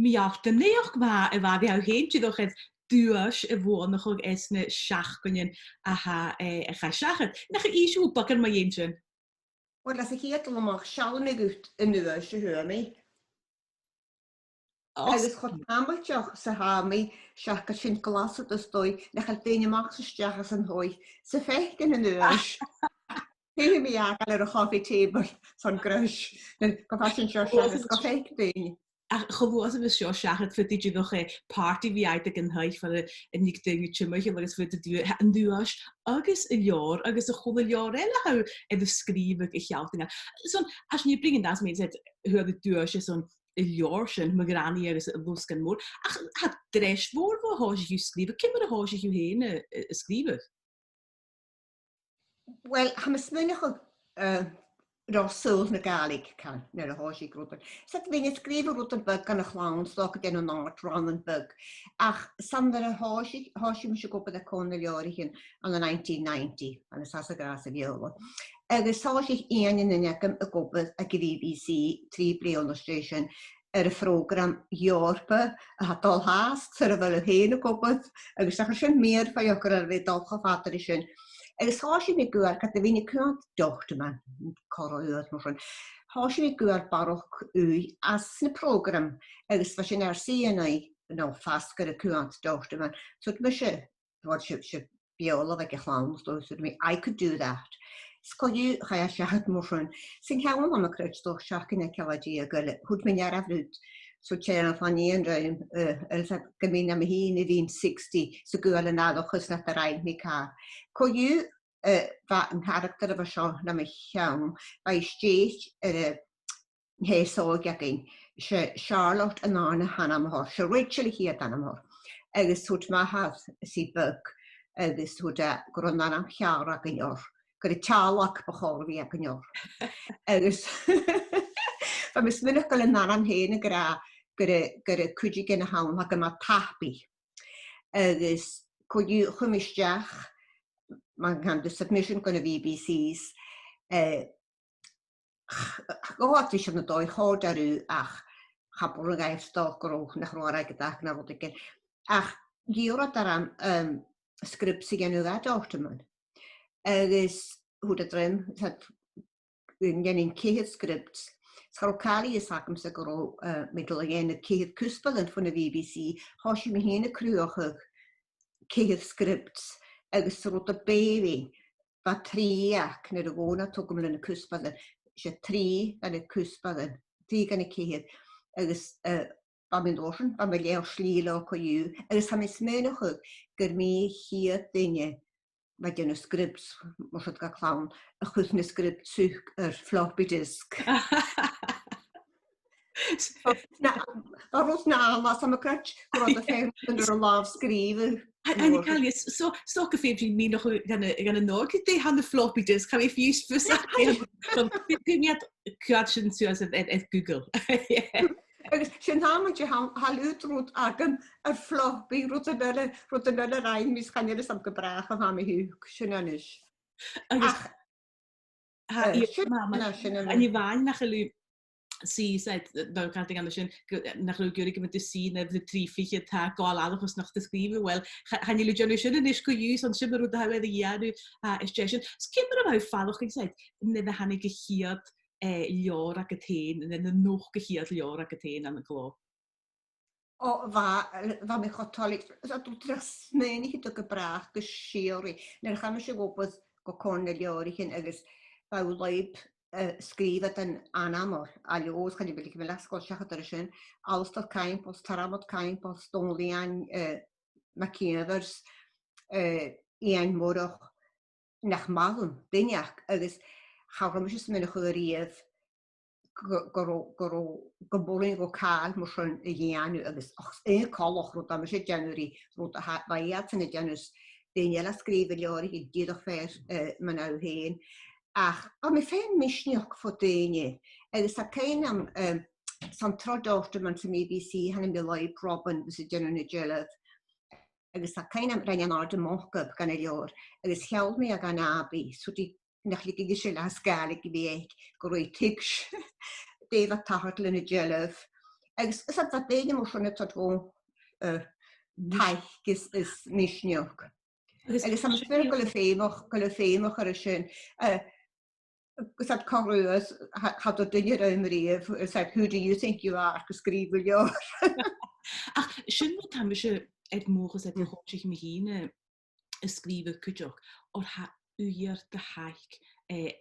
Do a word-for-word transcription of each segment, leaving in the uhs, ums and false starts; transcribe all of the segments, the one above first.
mì-fhortanach a bha, a bha thu fhèin, dìreach air duais a bhuannachadh anns na seachdainean a tha, eh, a chaidh seachad. Nach inns thu beagan mu dheidhinn sin? Uill, anns a' chiad dol a-mach, seallaidh mi dhut an duais a fhuair mi. Agus cho tàmailteach 's a tha mi, seach gur e sin glas a th' ann, nach eil daoine a-mach 's a-steach às an taigh 's a' faicinn an duais. Tha mi a' gabhail air a' choffee table son greis. Gu bheil sin seo seachad, gu faic daoine. Ach cho luath 's a bhios seo seachad, faodaidh tu dìreach, eh, party a bhith agad aig an taigh far an tig daoine timcheall agus faodaidh tu an duais agus an leabhar agus a h-uile leabhar eile a tha thu air a sgrìobhadh a shealltainn. Son, às na bliadhnaichean a dh'fhalbh, fhuair thu duais airson an leabhar sin, Mo Ghranaidh agus an Losgann Mòr. Ach tha treis mhòr bho thòisich thu sgrìobhadh. Ciamar a thòisich thu fhèin a, a, a sgrìobhadh? Uill, tha mi a' smaoineachadh, eh, ro shaoghal na Gàidhlig, can, nuair a thòisich rudan. 'S e, bhithinn a' sgrìobhadh rudan beaga dhan a' chlann, 's dòcha, dèanamh an àrd rannan beag. Ach 's ann nuair a thòisich, thòisich mise ag obair aig Comhairle nan Leabhraichean ann an nineteen ninety, ann an Sasaghas a' Bheurla. Agus thòisich Iain an duine agam ag obair aig a' B B C trì bliadhna às dèidh sin air a' phrògram Eòrpa a tha a' dol fhathast, air a bheil thu fhèin ag obair, agus tha sin mìorbhaileach gur e a bha a' dol cho fada ri sin. Agus thòisich mi a' gabhail, ged a bhithinn a' coimhead Doctorman, corra uair mar sin, thòisich mi a' gabhail barrachd ùidh anns na prògraman, agus bha sin air C N I, no Fasgadh, a' coimhead Doctorman. So, mise, well, 's e, 's e Beurla a bh' aig a' chlann, so, so mi, I could do that. 'S co-dhiù, chaidh e seachad mar sin. 'S an ceann a bha mi, creididh, seachdain no ceithir deug eile, thuirt mi an dearbh rud. So, tha e a' faighinn an rùm, eh, eil fhios agad, gum bi mi fhìn a bhith sixty, 's a' gabhail an aithreachas nach do rinn mi càil. Co-dhiù, eh, bha an caractar a bha seo nam cheann, bha i stèidhichte air a' sheasamh againn, 's e Searlotte an dàrna h-ainm a th' oirre, 's e Rachel a' chiad ainm a th' oirre. Agus thuirt m' athair 's i beag, agus thuirt e gur e an t-ainm cheàrr againn oirre, gur e Teàrlach bu chòir a bhith againn oirre. Agus bha mi a' smaoineachadh gu bheil an t-ainm fhèin ag ràdh gur e, gur e cuideigin a th' ann a tha gu math tapaidh. Agus co-dhiù, chuir mi a-steach, mar a chanadh tu, submission gu na B B Cs, eh, ch-, ch-, gu h-àraidh sin an dòigh, chòrd e riutha, ach cha b' urrainn dhaibh, 's dòcha, gun robh, nach robh iad ag ràdh na rudeigin. Ach dh'iarr iad orm, um, scripts a dhèanamh dha Doctorman. Agus thuirt iad rium, 's iad, dhèanainn ceithir scripts. 'S cha robh càil a dh'fhios agamsa gun robh, eh, mi a' dol a dhèanamh ceithir cuspairean bhon a' B B C, thòisich mi fhìn a' cruthachadh ceithir scripts, agus 's e rud a b' fheàrr, bha trì aca nuair a dh'fhòn iad thugam leis na cuspairean, 's e trì dha na cuspairean, trì dha na ceithir, agus, eh, bha mi an uair sin, bha mi a' leughadh slighe leotha co-dhiù, agus tha mi a' smaoineachadh gur mi a' chiad duine a bha a' dèanamh scripts, mar sin, dha clann, a chuir na scripts thuca air floppy disk. Na, bha rud na, mas math mo chreach, gun robh iad a' faighinn an làmh-sgrìobhadh. An, an, Ceilidh, so, so gu feumaidh sinn mìneachadh dhan a', dhan an òige dè tha na floppy disk, cha bhi fios, fios, bidh, bidh mi a' cumail sin suas air, air, air Google. Yeah. Agus sin an t-àm an-diugh, tha, tha liuthad rud agam air floppy, rudan eile, rudan eile a rinn mi 's chan eil fhios agam gu bràth a bha mi thuca, sin a-nis. Agus, ach, tha, eh, sin, ma, ma, sin a-nis. An e a-mhàin nach eil thu, 's e, 's e, dè, chan eil fhios agam an e sin, gu, nach eil thu ag iarraidh gum bi thu suidhe air na trì fichead, tha gabhail aithreachas nach do sgrìobh thu, uill, cha, chan eil thu a' dèanamh sin a-nis co-dhiù, 's ann sin an rud a tha thu air a dhèanamh, tha, às dèidh sin. 'S ciamar a bha thu a' faireachdainn, 's e, nuair a thàinig a' chiad eh, leabhar agad fhèin, an, an, an, a' chiad leabhar agad fhèin ann an clò? O, bha, bha mi cho toilichte, 's a' dol tro smaoineachadh gu bràth gu sìorraidh. Nuair a chaidh mise a dh'obair gu Comhairle nan Leabhraichean agus bha an lùib, eh, sgrìobhadh an ainmear, a leabhar, chan eil fhios agam an leugh mi seachad air sin, Alasdair Caimbeul, Tormod Caimbeul, Dòmhnall Iain, eh, MacÌomhair, eh, Iain Moireach, nach math leam duine, agus cha robh mise a' smaoineachadh a-riamh gu, gu robh, gu robh, gum b' urrainn dhomh càil mar sin a dhèanamh, agus, ach, 's e coltach rud a bha mise a' dèanamh ri rud a tha, bha iadsan a' dèanamh, 's daoine eile a' sgrìobhadh leabhraichean dìreach fìor, eh, mun fhèin. Ach bha mi a' faighinn misneachd bho dhaoine, agus tha cuimhn' agam, em, 's ann tro Doctorman sa B B C, thàinig mi an lùib Robin, a bha a' dèanamh na dealbh, agus tha cuimhn' agam, rinn e an-àirde mock-up dhen an leabhar, agus sheall mi e dhan Abbie, 's thuirt i nach leigeadh i sìon às Gàidhlig a bhith aice, gun robh i a' tuigsinn dè bha a' tachairt leis na dealbhan, Agus is e, bha daoine mar sin a' toirt dhomh, eh, taic is, is misneachd. Agus tha mi a' smaoineachadh gu bheil e feumach, gu bheil e feumach air a sin. Eh, agus tha e corra uair, cha, cha do dhuine riamh, is e, "Who do you think you are?" gu sgrìobh thu leabhar. Ach sin rud a tha mise air mothachadh, is e, thòisich mi fhìn a' sgrìobhadh cuideachd, oir tha uiread de thaic, eh,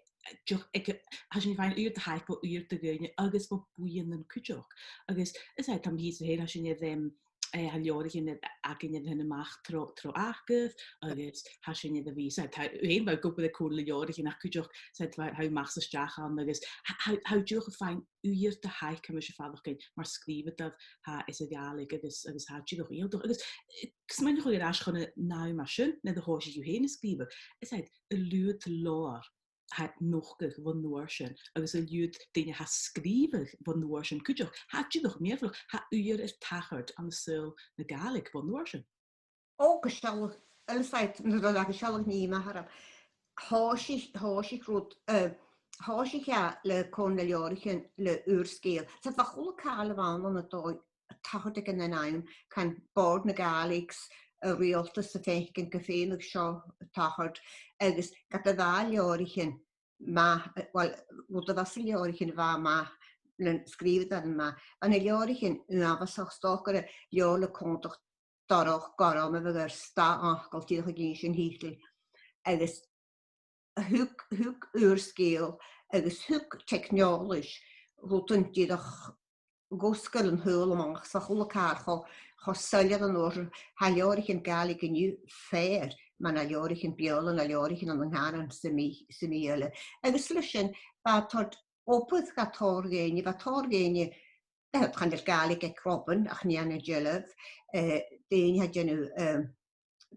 deoch-, aig, tha sinn a' faighinn uiread de thaic bho uiread de dhaoine agus bho bhuidhnean cuideachd. Agus, is e, tha mi fhìn, tha sinn air, em, eh, tha leabhraichean air, againn air a thighinn a-mach tro, tro acair, agus tha sinn air a bhith, is e, tha, thu fhèin, bha thu ag obair aig Comhairle nan Leabhraichean, ach cuideachd, is e, tha, tha thu a-mach 's a-steach ann, agus tha, tha, tha thu dìreach a' faighinn uiread de thaic, tha mise a' faireachdainn, mar sgrìobhadair, tha, anns a' Ghàidhlig agus, agus tha e dìreach iongantach. Agus, eh, smaoineachadh air ais chun an àm a tha sin, nuair a thòisich thu fhèin a' sgrìobhadh, is e, an lùib leabhar a tha a' nochdadh bhon uair sin, agus an lùib daoine a tha a' sgrìobhadh bhon uair sin cuideachd, tha e dìreach mìorbhaileach, tha uiread air tachairt ann an saoghal na Gàidhlig bhon uair sin. Ò, gu sealladh, a-nis, nuair a tha thu a' sealltainn, nì math orm. Thòisich, thòisich rud, eh, thòisich e le Comhairle nan Leabhraichean le Ùr-Sgeul. 'S e, bha a h-uile càil a bh' ann ann an dòigh a' tachairt aig an aon àm, can Bòrd na Gàidhlig 's an riaghaltas a' faicinn gu feum seo a tachairt, agus ged a bha leabhraichean math, eh, well, rud a bha sna leabhraichean a bha math, le sgrìobhadairean math, bha na leabhraichean uabhasach, 's dòcha gur e leabhar le cunntadh dorch gorm a bh' air, 's dòcha gu bheil dìreach ag innse an tiotail. Agus thug, thug Ùr-Sgeul agus thug teicneòlas rudan dìreach gu sgil an t-saoghail a-mach, 's a h-uile càil cho, cho soilleir an uair sin. Tha leabhraichean Gàidhlig an-diugh fìor, mar na leabhraichean Beurla, na leabhraichean ann an Cànan 's a' mhi-, 's a' mhì-, eile. Agus leis sin, bha e a' toirt obair dha tòrr dhaoine, bha tòrr dhaoine, eh, chan eil Gàidhlig aig Robin, ach nì e na dealbh, eh, daoine a tha a' dèanamh, eh,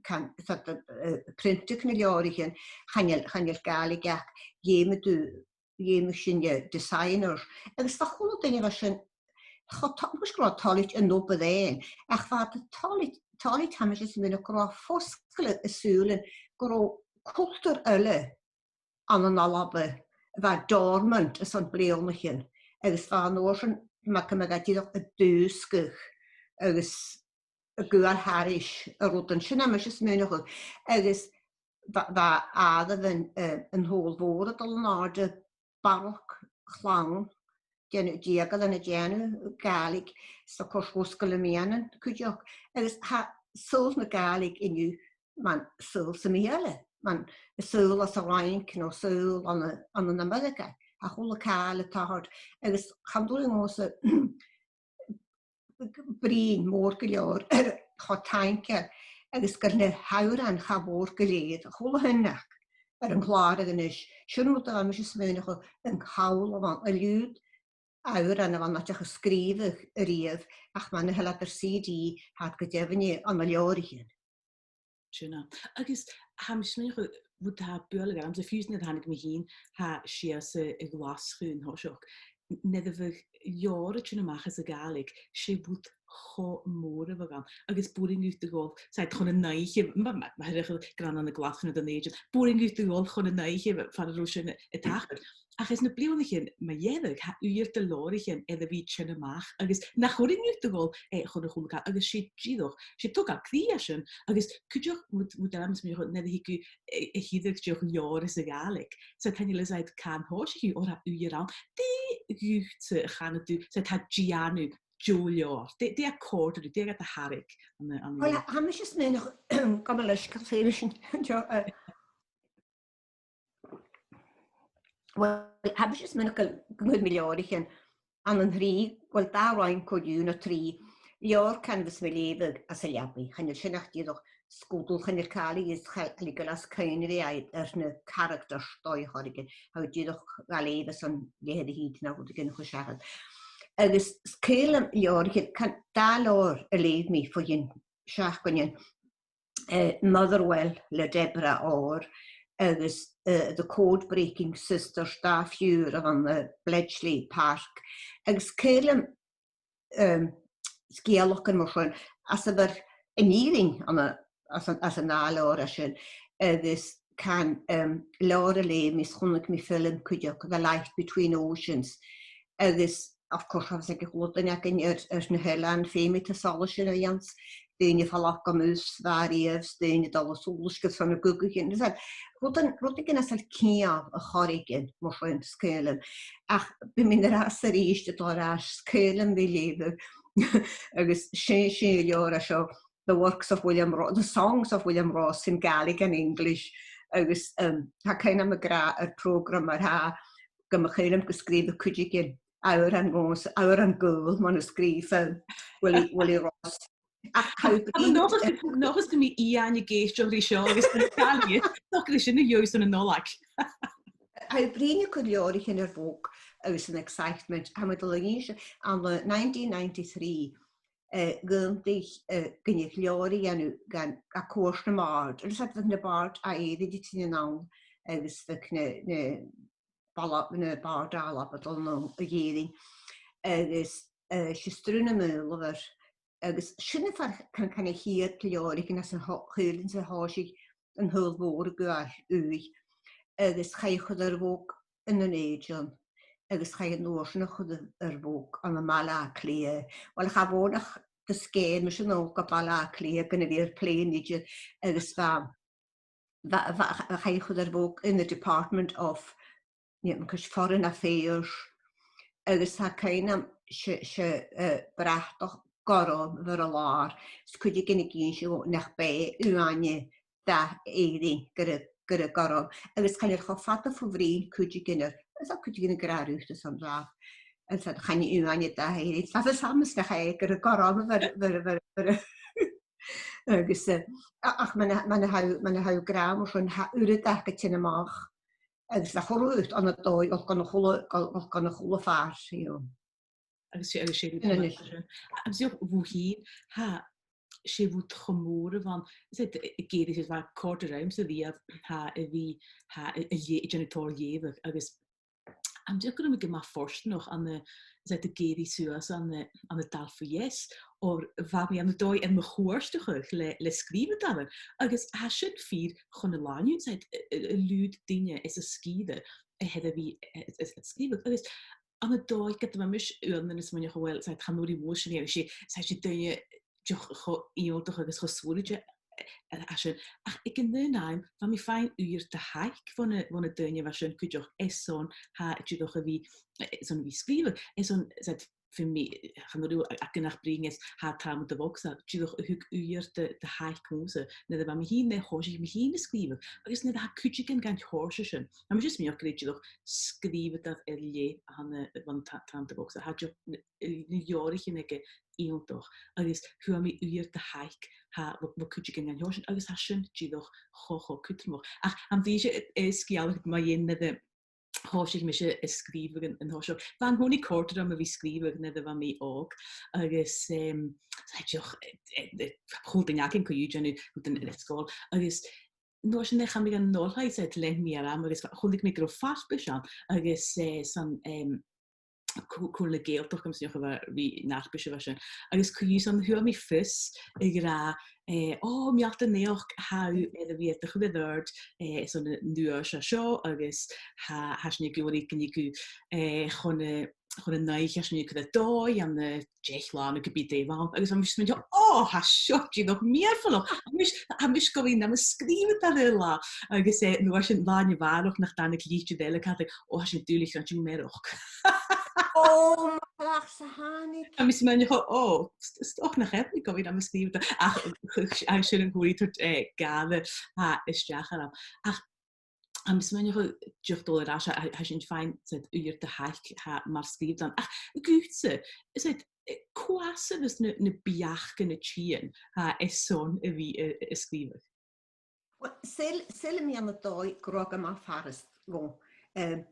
can, sort of, eh, priontaich nan leabhraichean, chan eil, chan eil Gàidhlig aca, dh'fheumadh tu, dh'fheumadh sinn, eh, designers. Agus bha a h-uile duine a bha sin, cho to-, 's gu robh e toilichte an obair fhèin, ach bha e toilichte, toilichte, tha mise a' smaoineachadh gu robh e fosgailte a' sùilean gu robh cultar eile ann an Alba a bha dormant airson bliadhnaichean, agus bha an uair sin, mar gum biodh e dìreach a' dùsgadh agus a' gabhail thairis air rudan. Sin a tha mise a' smaoineachadh. Agus bha, bha àireamhan, eh, an t-saoghail mhòir a' dol an àirde, barrachd chlann, dèan-, deugaire a' dèanamh Gàidhlig, 's a' cur fosgladh le meadhanan cuideachd. Agus tha saoghal na Gàidhlig an-diugh mar saoghal sam bith eile, mar saoghal anns an Fhraing no saoghal ann an, ann an Ameireagaidh, a h-uile càil a' tachairt. Agus chan urrainn dhòmhsa bruidhinn mòr gu leòr cho taingeil agus gu bheil na h-òrain cha mhòr gu lèir, a h-uile h-aon aca air an clàradh a-nis. Sin rud a tha mise a' smaoineachadh, an call a bh' ann, an lùib òrain a bh' ann a dh'fhaodadh a sgrìobhadh a-riamh, ach mar a tha iad air C D, tha iad gu deimhinne ann an leabhraichean. Sin e. Agus tha mi a' smaoineachadh, rud a tha bualadh orm, 's e fiù 's nuair a thàinig mi fhìn, tha sìos a, a Ghlaschu an toiseach. Nuair a bhiodh leabhar a' tighinn a-mach anns a' Ghàidhlig, 's e rud cho mòr a bh' ann. Agus b' urrainn dhut a dhol, 's e, chun an oidhche, ma, ma, ma theireadh gur ann an Glaschu no Dùn Èideann, b' urrainn dhut a dhol chun an oidhche far an robh sin a, a' tachairt. Ach anns na bliadhnaichean mu dheireadh, tha uiread de leabhraichean air a bhith a' tighinn a-mach, agus nach urrainn dhut a dhol, eh, chun a h-uile càil, agus 's e dìreach, 's e togail cridhe a tha sin, agus cuideachd, rud, rud eile a tha mi a' smaoineachadh, nuair a thig thu, eh, a thilleadh dìreach leabhar anns a' Ghàidhlig, 's e, chan eil fhios agad càit an tòisich thu, oir tha uiread ann. Dè dh'fhaodte a chanadh tu, 's e, tha dèanamh de leabhar? Dè, dè a chòrdas riut, dè a tha thu a' tarraing ann an, ann an... Well, tha mise a' smaoineachadh, gabh mo leisgeul, feumaidh sinn, dè, eh, Well, tha mise a' smaoineachadh gun cuir mi leabhraichean ann an trì, well, dà roinn co-dhiù no trì. Leabhar can bhios mi a' leughadh anns an leabaidh. Chan eil sin ach dìreach sgudal, chan eil càil a dh'fhios, chan eil, chan eil cuimhne agad air na caractaran 's dòigh air choreigin. Tha thu dìreach ga leughadh airson leth-uair a thìde no rudeigin a chur seachad. Agus 's caomh leam leabhraichean, can, dà leabhar a leugh mi bho chionn seachdainean, eh, Motherwell le Deborah Orr agus, eh, The Code Breaking Sisters, dà phiuthar a bh' ann am Bletchley Park. Agus 's caomh leam, em, sgeulachdan mar sin, às a bheil an fhìrinn ann an, às an, às an dà leabhar sin, agus can, em, leabhar a leugh mi 's chunnaic mi film cuideachd, The Light Between Oceans, agus of course, tha fhios aig a h-uile duine againn air, air na h-eileanan, feumaidh tu solas sin a dhèanamh, daoine a' falbh gu Moose, bha riamh, daoine a' dol a Sùileasg airson na cogaidhean. Is e, rudan, rudeigin a tha sinn a' cuimhneachadh air choreigin, mar sin, 's caomh leam. Ach bidh mi an-dràsta 's a-rithist a' dol air ais, 's caomh leam a bhith a' leughadh. Agus 's e, 's e an leabhar a tha seo, The Works of William Ro-, The Songs of William Ross in Gaelic and English. Agus, um, tha cuimhne agam ag ràdh air prògram mar-thà gum bu chaomh leam gun sgrìobhadh cuideigin òran dhòmhsa, òran gaoil, mar a sgrìobh, um, Willie, Willie Ross. Ach tha, tha mi an dòchas, an dòchas gum bi Iain ag èisteachd ri seo agus an càil, dòcha gur e sin a gheibh sinn an Nollaig. Tha e a' bruidhinn air leabhraichean air bhog agus an excitement. Tha mi a' dol a dh'innse, ann an nineteen ninety-three, eh, dh'aontaich, eh, gun deach leabhar a dhèanamh dhan, dha Comhairle nam Bàird. Agus bha na bàird à Èirinn a' tighinn ann, agus bha na, na bala-, na bàird à Alba a' dol ann a dh'Èirinn. Agus, eh, 's e Sruth nam Maoileabhair. Agus sin am fear, can, can a' chiad leabhraichean às an t-, chaolan 's a thòisich an t-saoghal mhòr a' gabhail ùidh. Agus chaidh a chur air bhog ann an Dùn Èideann, agus chaidh an uair sin a chur air bhog ann am Baile Àtha Cliath. Uill, cha b' ann ach do sgèith mise a-null gu Baile Àtha Cliath gun a bhith air plèan idir, agus bha, bha, bha, chaidh a chur air bhog in the Department of, you know, Foreign Affairs, agus tha cuimhne agam, 's e, 's e, eh, bratach gorm a bh' air an làr, 's cuideigin ag innse dhomh nach b' e uaine dha Èirinn gur e, gur e gorm. Agus chan eil cho fada bho bhruidhinn cuideigin air, is tha cuideigin ag ràdh riut airson ràdh, is tha, chan e uaine dha Èirinn. Tha fhios agam-s' nach e, gur e gorm a bh' air, bh' air, bh' air, bh' air. Agus, eh, a-, ach mar a, mar a tha, mar a tha thu ag ràdh mar sin, tha uiread aca a' tighinn a-mach. Agus bha e cho ruith ann an dòigh, dhol gun a h-uile, dhol, dhol gun a h-uile fàs, you know. Agus 's e, agus 's e rud, sin a-nis, mar sin. Agus dìreach bhuainn, tha, 's e rud cho mòr a bh' ann. Is e, ag èirigh, is bha còrdadh rium-sa a bhith, tha, a bhith, tha, a, a lé-, a' dèanamh tòrr leughadh, agus tha mi a' smaoineachadh gu robh mi gu math fortanach ann an, is e, ag èirigh suas ann an, ann an Dalfa Yes, oir bha mi ann an dòigh air mo chuairteachadh le, le sgrìobhadairean, agus tha sin fìor chun an latha an-diugh, is e, a, a, a liuthad daoine is a sgìre a th' air a bhith, a, a, a sgrìobhadh. Agus ann an dòigh, ged a bha mise uaireannan a' smaoineachadh, uill, 's e, chan urrainn dhomh sin a dhèanamh, 's e, 's e duine dìreach cho iongantach agus cho sònraichte, eh, eh, a tha sin. Ach aig an aon àm, bha mi a' faighinn uiread de thaic bho na, bho na daoine a bha sin cuideachd, airson, tha, dìreach a bhith, eh, airson a bhith a' sgrìobhadh, airson, 's e, feumaidh mi, chan urrainn dhomh a, a, gun a bhith a' bruidhinn, is tha Tàmh an Taigh Bhogsach, dìreach a thug uiread de, de thaic dhòmhsa, nuair a bha mi fhìn, nuair a thòisich mi fhìn a' sgrìobhadh, agus nuair a tha cuideigin gan seòrsa sin. Tha mise a' smaoineachadh gur e dìreach sgrìobhadair air leth a th' ann, eh, bhon Ta-, Tàmh an Taigh Bhogsach, tha dìreach na, na leabhraichean aige iongantach, agus fhuair mi uiread de thaic, tha, bho, bho cuideigin dhen t-seòrsa sin, agus tha sin dìreach cho, cho cudromach. Ach am bi sibh, eh, sgeulachd mu dheidhinn nuair a thòisich mise a' sgrìobhadh an, an toiseach. Bha an-còmhnaidh còrdadh rium a bhith a' sgrìobhadh nuair a bha mi òg, agus, em, tha dìreach, eh, eh, eh, a h-uile duine againn co-dhiù a' dèanamh rudan air sgoil, agus an uair sin, nuair a chaidh mi dhan oilthigh, 's e, lean mi orm, agus chunnaic mi gu robh farpais ann, agus, eh, 's ann, em, Cò-, Comhairle na Gàidhealtachd, tha mi a' smaoineachadh, a bha, bha an fharpais a bha sin. Agus co-dhiù 's ann, fhuair mi fios ag ràdh, eh, "Ò, meal do naidheachd, tha thu air a bhith air do chuid airgid, eh, airson an uair seo, agus tha, tha sinn ag iarraidh gun deach thu, eh, chun a', chun an oidhche, tha sinn a' cur air dòigh ann an deich latha no ge bith dè bh' ann." Agus bha mi a' smaoineachadh, "Ò, tha seo dìreach mìorbhaileach. Tha mise, tha mise gu bhith nam sgrìobhadair aon latha." Agus, eh, an uair sin, an latha a bha a-rithist nach tàinig litir eile, ag ràdh, "Ò, tha sinn duilich, rinn sinn mearachd." Ò, mo chreach-sa thàinig. Tha mi a' smaoineachadh, ò, 's, 's dòcha nach eil mi gu bhith nam sgrìobhadair. Ach, ach sin an cuireadh, eh, gàire, tha, a-steach orm. Ach tha mi a' smaoineachadh, dìreach dol air ais, tha, tha sinn a' faighinn, 's e, uiread de thaic, tha, mar sgrìobhadair. Ach dhutsa, 's e, eh, cò às a bhios na, na beachdan a' tighinn, tha, airson a bhith, eh, a' sgrìobhadh? Uill, saoil, saoilidh mi ann an dòigh gun robh e gu math furasta dhomh. Em,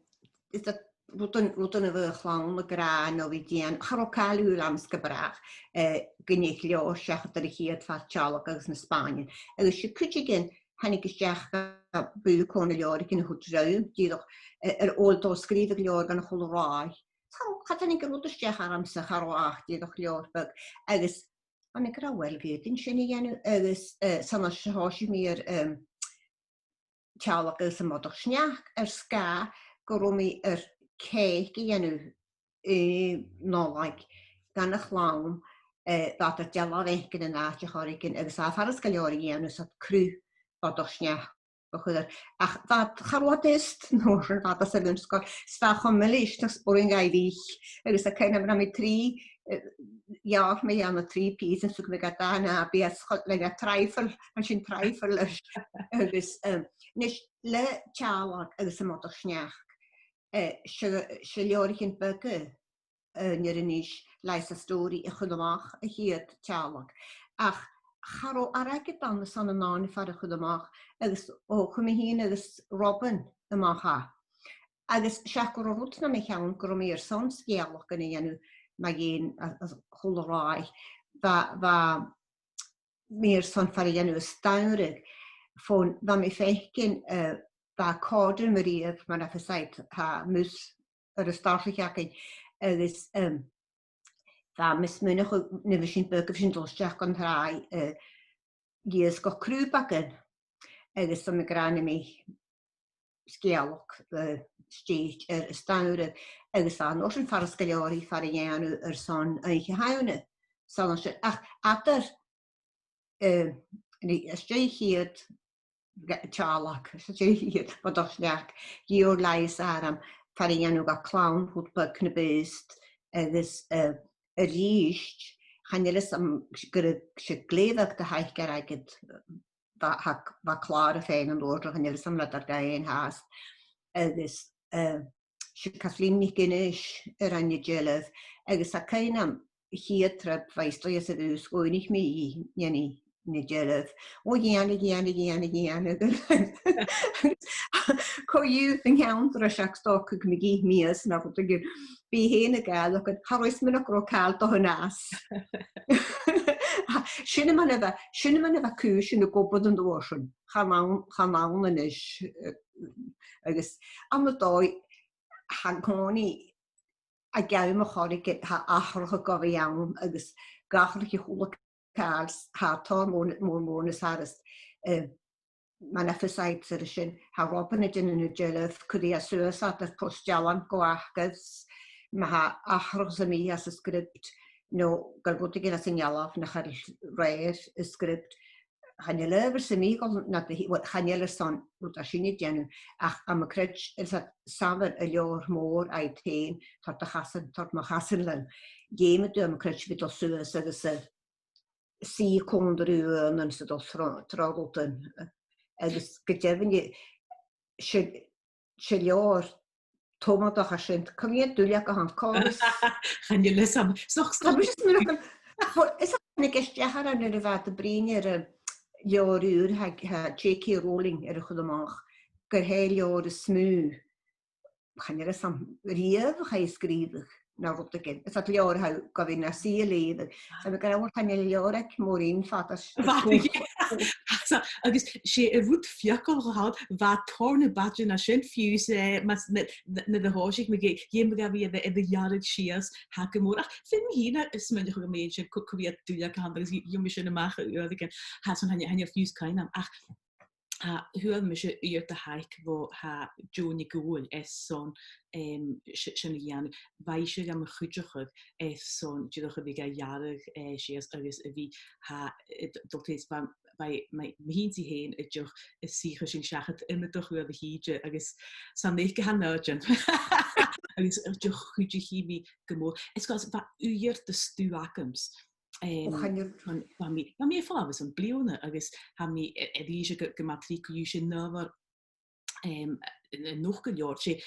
is e rudan, rudan a bha a' chlann ag ràdh no a bhith a' dèanamh, cha robh càil ùr ann 's gu bràth, eh, gun deach leabhar seachad air a' chiad fad teaghlaich agus na Spàinnean. Agus 's e cuideigin thàinig a-steach a bha còmhla ri leabhraichean a thoirt rium, dìreach, eh, air, "Ò, dol a sgrìobhadh leabhar dhan a h-uile ràith." Cha, cha tàinig an rud a-steach ormsa, cha robh ach dìreach leabhar beag. Agus tha mi ag ràdh, uill, bidh mi fhìn sin a' dèanamh, agus, eh, 's ann a thòisich mi air, em, teaghlach agus am bodach-sneachda, air sgàth gun robh mi air cèic a dhèanamh eh, Nollaig, dhan a' chlann, eh, bha iad a' dealbh fhaicinn an àite air choreigin, agus tha e furasta gu leòr a dhèanamh 's iad cruth bodach-sneachda a chur air. Ach bha iad, cha robh iad aosta an uair sin, bha iad sa bhun-sgoil, 's bha e cho milis, 's urrainn dhaibh ithe, agus tha cuimhn' agam, bha mi trì, eh, gheàrr mi ann an trì pìosan, 's thug mi gad dà na, bha e cho, like, a trifle, an sin trifle leis. Agus, em, a-nis, le teaghlach agus am bodach-sneachd, eh, 's e, 's e leabhraichean beaga, eh, an fhear a-nis, Liza Storey, a chuir a-mach a' chiad teaghlach. Ach cha robh airgead ann airson an dàn fhèin a chur a-mach, agus o chionn mi fhìn agus Robin a-mach e. Agus seach gun robh rud nam cheann gun robh mi airson sgeulachdan a dhèanamh mu dheidhinn a, a h-uile ràith, bha, bha mi airson fear a dhèanamh as t-samhradh, fon bha mi a' faicinn, eh, bha còmhradh mu dheireadh, mar a tha fios agad, tha mus air an startaich againn, agus, em, bha mi a' smaoineachadh nuair a bha sinn beag, bha sinn a' dol a-steach dhan tràigh, eh, dh'iasgach crùbagan, agus tha mi ag ràdh, nì mi sgeulachd, eh, stèidhichte air an t-samhradh, agus tha e an uair sin furasta gu leòr i fear a dhèanamh airson Oidhche Shamhna. 'S ann an sin, ach eadar, eh, nì, às dèidh a' chiad teaghlach, às dèidh a' chiad bodach-sneachd, dh'iarr Liza orm fear a dhèanamh dha clann rud beag na b' fheàrr, agus, eh, a-rithist, chan eil fhios agam gur e, 's e glè bheag de thaic a bh' agad, bha, tha, bha Clàra fhèin an uair sin, chan eil fhios agam an robh iad air dòigh fhèin fhathast. Agus, eh, 's e Kathleen NicAonghais a rinn an dealbh, agus tha cuimhn' agam a' chiad trip, bha i a-staigh sa bhùth, 's dh'fhaighnich mi i, dhèanadh i an dealbh. O, dhèanadh, dhèanadh, dhèanadh, dhèanadh. Co-dhiù, an ceann tro seach stoc gu mi gach mìos no rudeigin, bha i fhèin a' gabhail, ach cha robh i a' smaoineachadh gun robh càil dha an às. Sin am measg a bha, sin am measg a bha cùisean ag obair an uair sin. Chan ann, chan ann a-nis, eh, agus ann an dòigh, tha an-còmhnaidh aig àm air choreigin, tha atharrachadh gu bhith ann, agus gu h-àraidh a h-uile càil, tha tòrr mòr, mòr, mòr nas fhasa, eh, mar a tha fios agad air sin, tha Robin a' dèanamh an dealbh, cuiridh e suas iad air post-dealain gu aca, ma tha atharrachadh sam bith anns an script, no gu bheil rudeigin anns an dealbh nach eil rèidh air an script, chan eil adhbhar sam bith a' dol nad, well, chan eil airson rud mar sin a dhèanamh, ach tha mi a' creids' is e samhradh an leabhair mhòir agad fhèin, toirt do chasan, toirt mo chasan leam. Dh'fheumadh tu, tha mi a' creids', a bhith a' dol suas agus a' suidhe còmhla ri uaighean 's a' dol tro, tro rudan. Agus gu deimhinne, 's e, 's e leabhar tomadach a tha sin, cò mheud duilleag a th' ann, còrr is... Chan eil fhios agam. Is dòcha, is dòcha. Tha mise a' smaoineachadh, is e an ceist a th' ann nuair a bha iad a' bruidhinn air an leabhar ùr a tha, tha J K Rowling air a chur a-mach, gur e leabhar as motha, chan eil fhios agam, a-riamh a chaidh a sgrìobhadh no rudeigin. Is e leabhar a tha gu bhith nas fhìor leughadh. Tha mi ag ràdh, chan eil leabhar aig Maureen fada. Bha, yeah. So, agus 's e an rud fiacalach a th' ann, bha tòrr na b' fhaide na sin fiù 's, eh, mas, na, na, nuair a thòisich mi, dh'fheumadh, dh'fheumadh e a bhith air a, air a ghearradh sìos, tha gu mòr. Ach feumaidh mi fhìn a, a smaoineachadh gum bi sin co-, co-dhiù duilleag a th' ann, agus gheibh, gheibh mi sin a-mach air adhart. Tha, 's ann, chan eil, chan eil fiù 's cuimhne agam. Ach tha, fhuair mise uiread de thaic bho, tha, Jo NicDhòmhnaill airson, em, si-, sin a dhèanamh. Bha ise gam chuideachadh airson dìreach a bhith ga ghearradh, eh, sìos agus a bhith, tha, eh, d-, dol tro, bha, bha, bha, bha mi fhìn 's i fhèin a' dol a' suidhe sin seachad iomadach uair a thìde agus 's ann aig a tha an àite. Agus a' dol a chuideachadh mi gu mòr. Is gus bha uiread de stuth agamsa. Em, o, chan eil. Bha, bha mi, bha mi a' falbh airson bliadhna agus tha mi a', a' dèanamh gu, gu math tric, gu bheil sin an-àbhaist, em, a-, a-nochd gu leòr. 'S e,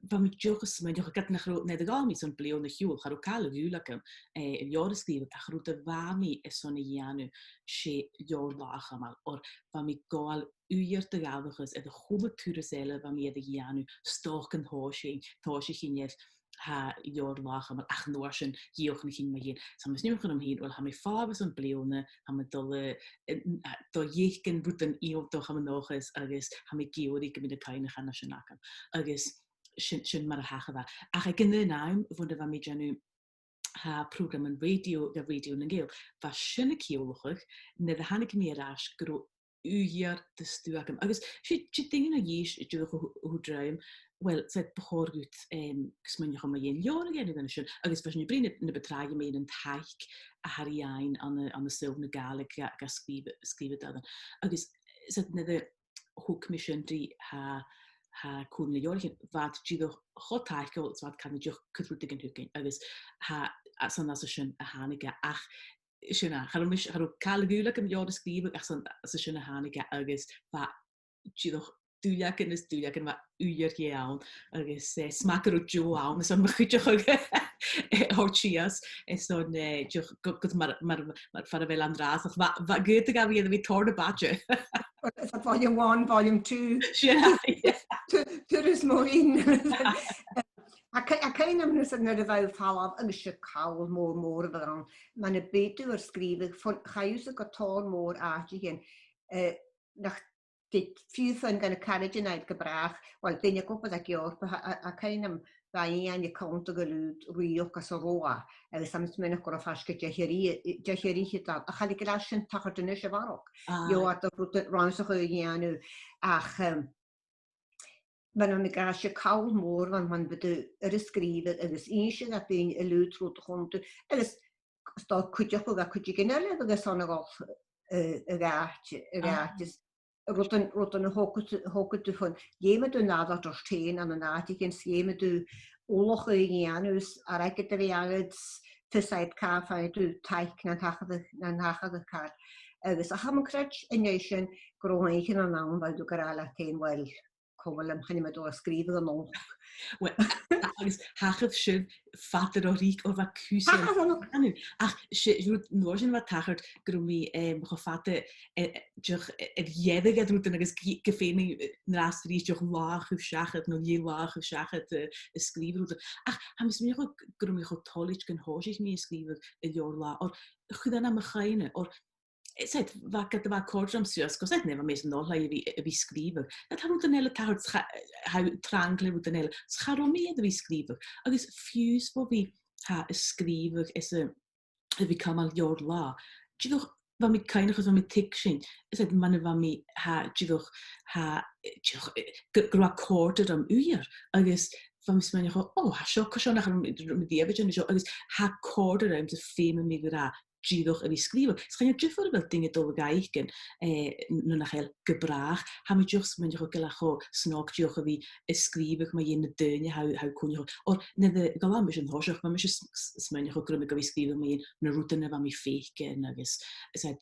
bha mi dìreach a' smaoineachadh ged nach robh, nuair a dh'fhalbh mi airson bliadhna a' cheòl, cha robh càil a dhùil agam, eh, leabhar a sgrìobhadh, ach an rud a bha mi airson a dhèanamh, 's e leabhar-latha a chumail, oir bha mi a' gabhail uiread de dh'aithreachas air a h-uile turas eile a bha mi air a dhèanamh, 's dòcha an tòisich, tòisichinn air, tha, leabhar-latha a chumail, ach an uair sin dhìochuimhnich mi fhìn. So, tha mi a' smaoineachadh rium fhìn, uill, tha mi a' falbh airson bliadhna, tha mi a' dol, eh, a' dol a dh'fhaicinn rudan iongantach ann an dòchas agus tha mi ag iarraidh gum bi na cuimhneachain sin agam. Agus sin, sin mar a thachair e. Ach aig an aon àm, bhon a bha mi a' dèanamh, tha, prògraman rèidio, gu Radio nan Gàidheal, bha sin a' ciallachadh, nuair a thàinig mi air ais, gun robh uiread de stuth agam. Agus 's e, 's e daoine a dh'inns dìreach a thu-, a thuirt rium, well, 's e, bu chòir dhut, em, smaoineachadh mu dheidhinn leabhar a dhèanamh an sin, agus bha sinn a' bruidhinn na, na bu tràithe mu dheidhinn an taic a th' air a dhèanamh ann an, ann an saoghal na Gàidhlig ga, ga sgrìobh, sgrìobh iad ann. Agus 's e, nuair a thug mi sin ri, tha, tha Comhairle nan Leabhraichean, bha iad dìreach cho taiceil, 's bha iad ag ràdh dìreach cuir rudeigin thugainn, agus tha, a, 's ann às a sin a thàinig e, ach sin e, cha robh mise, cha robh càil a dhùil agam leabhar a sgrìobhadh, ach 's ann às a sin a thàinig e, agus bha dìreach duilleagan is duilleagan, bha uiread dheth ann, agus, eh, 's math gun robh deagh àm airson mo chuideachadh a thoirt sìos, airson, eh, dìreach gu, gu mar, mar, mar far a bheil an-dràsta, ach bha, bha, dh'fhaodadh e a bhith, a bhith tòrr na b' fhaide. Well, it's a volume one, volume two. Sin e, yeah. Tu-, turas mòr. Tha cuimhn', tha cuimhn' agam nuair a bha thu a' falbh agus 's e call mòr, mòr a bh' ann. Mura biodh tu air sgrìobhadh, fon-, chaidh thusa gu tòrr mòr àiteachan, eh, nach, fiù 's fon gun a caraidean agad gu bràth, well, daoine ag obair aig Eòrpa, tha, tha, tha cuimhn' agam, bha Iain a' cunntadh gu leòr rìoghachd às an robh e, agus tha mi a' smaoineachadh gun robh e faisg air deich air fhichead, deich air fhichead, ach chan eil e sin a' tachairt a-nis a bharrachd. Aye. Gheibheadh tu rud, rannsachadh a dhèanamh, ach, em, mar a bha mi ag ràdh, 's e call mòr a bh' ann, mar a bha thu air a sgrìobhadh agus innse do dhaoine an liuthad rud a chunnaic thu, agus 's dòcha cuideachadh do chuideigin eile agus an a dhol, eh, a dh'àite, a dh'àite. Is rudan, rudan a thogadh, thogadh tu fon, dh'fheumadh tu an ath rud a thoirt fhèin ann an àiteigin, is dh'fheumadh tu ullachadh a dhèanamh, is airgead a bhith agad, is fios agad càit am faigheadh tu taic nan tachradh, nan tachradh càil. Agus ach tha mi a' creids an dèidh sin gun robh aon chionn ann a bha thu ag ràdh leat fhèin, well, coma leam, chan eil mi dol a sgrìobhadh a-nochd. Well, a-, agus thachair sin fada ro thric, oir bha cùisean... Thachair, a-nochd. Ach 's e, rud, an uair sin bha tachairt gun robh mi, em, cho fada, eh, dìreach, eh, air dheireadh air rudan agus gu, gu feum mi, eh, an-dràsta a-rithist dìreach latha a chur seachad, no leth-latha a chur seachad, eh, a' sgrìobhadh rudan. Ach tha mi a' smaoineachadh gun robh mi cho toilichte gun thòisich mi a' sgrìobhadh an leabhar-latha, oir chuir e nam chuimhne, oir 's e, bha, ged a bha e còrdadh rium suas, gus, 's e, nuair a bha mi san oilthigh a bhith, a bhith sgrìobhadh, ged a tha rudan eile a' tachairt, cha, tha thu trang le rudan eile, 's cha robh mi air a bhith sgrìobhadh. Agus fiù 's bho bhith, tha, a' sgrìobhadh is a, a bhith a' cumail leabhar-latha, dìreach bha mi a' cuimhneachadh, bha mi a' tuigsinn, 's e, mar a bha mi, tha, dìreach, tha, dìreach, eh, gu, gu robh e a' còrdadh rium uair, agus bha mi a' smaoineachadh, o, tha seo, cò seo nach robh mi, robh mi air a bhith a' dèanamh seo, agus tha e a' còrdadh rium, 's feumaidh mi a ràdh dìreach a bhith a' sgrìobhadh. 'S chan eil diofar a bheil duine a' dol a dh'fhaicinn, eh, no nach eil, gu bràth. Tha mi dìreach a' smaoineachadh gu bheil e cho snog dìreach a bhith a' sgrìobhadh mu dheidhinn na daoine a tha, tha thu a' coinneachadh. Oir nuair a dh'fhalbh mise an toiseach, bha mise a' s-, s-, smaoineachadh gun robh mi gu bhith a' sgrìobhadh mu dheidhinn na rudan a bha mi a' faicinn agus, 's e,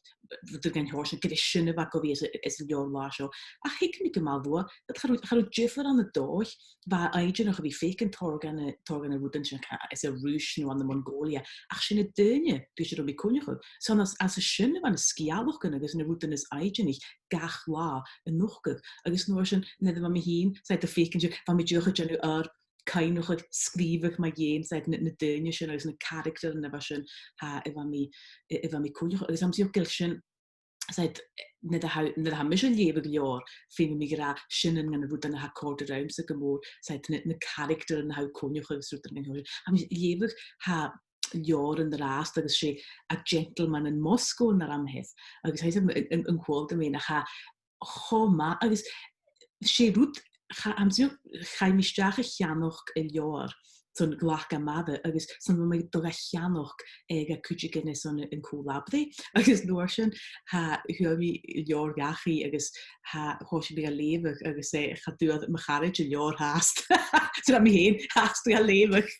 rudan dhen t-seòrsa sin, gu bheil sin a bha gu bhith sa, sa leabhar-latha seo. Ach thuig mi gu math luath, cha robh, cha robh diofar ann an dòigh, bha e fhèin a' dèanamh a bhith a' faicinn tòrr dha na, tòrr dha na rudan sin, ca-, anns an Ruis no ann am Mongolia, ach 's e na daoine ris an robh mi a' coinneachadh. So às, às a sin a bha na sgeulachdan agus na rudan as fhaide gach latha a' nochdadh. Agus an uair sin, nuair a bha mi fhìn, 's e, a' faicinn sin, bha mi dìreach a' dèanamh oidhirp cuimhneachadh, sgrìobhadh mu dheidhinn, 's e, na, na daoine sin agus na caractaran a bha sin, tha, a bha mi, a, a bha mi a' coinneachadh. Agus tha mi a' smaoineachadh gu bheil sin 's e, nuair a tha, nuair a tha mise a' leughadh leabhar, feumaidh mi a ràdh sin ann an rudan a tha a' còrdadh riumsa gu mòr, 's e, na, na caractaran a tha thu a' coinneachadh agus rudan dhen t-seòrsa sin. Tha mi a' leughadh, tha, leabhar an-dràsta agus 's e A Gentleman in Moscow an t-ainm a th' air. Agus tha fhios agam, an, an, an cuala tu mi, nach e cho math, agus 's e rud, cha-, tha mi a' smaoineachadh, chaidh mi a-steach a cheannach an leabhar son Glac am Mara, agus 's ann a bha mi a' dol ga cheannach, eh, dha cuideigin airson an co-là-breith. Agus an uair sin, tha, fhuair mi an leabhar dhachaigh, agus tha, thòisich mi ga leughadh, agus, eh, cha d' fhuair mo charaid an leabhar fhathast. So bha mi fhèin fhathast ga leughadh.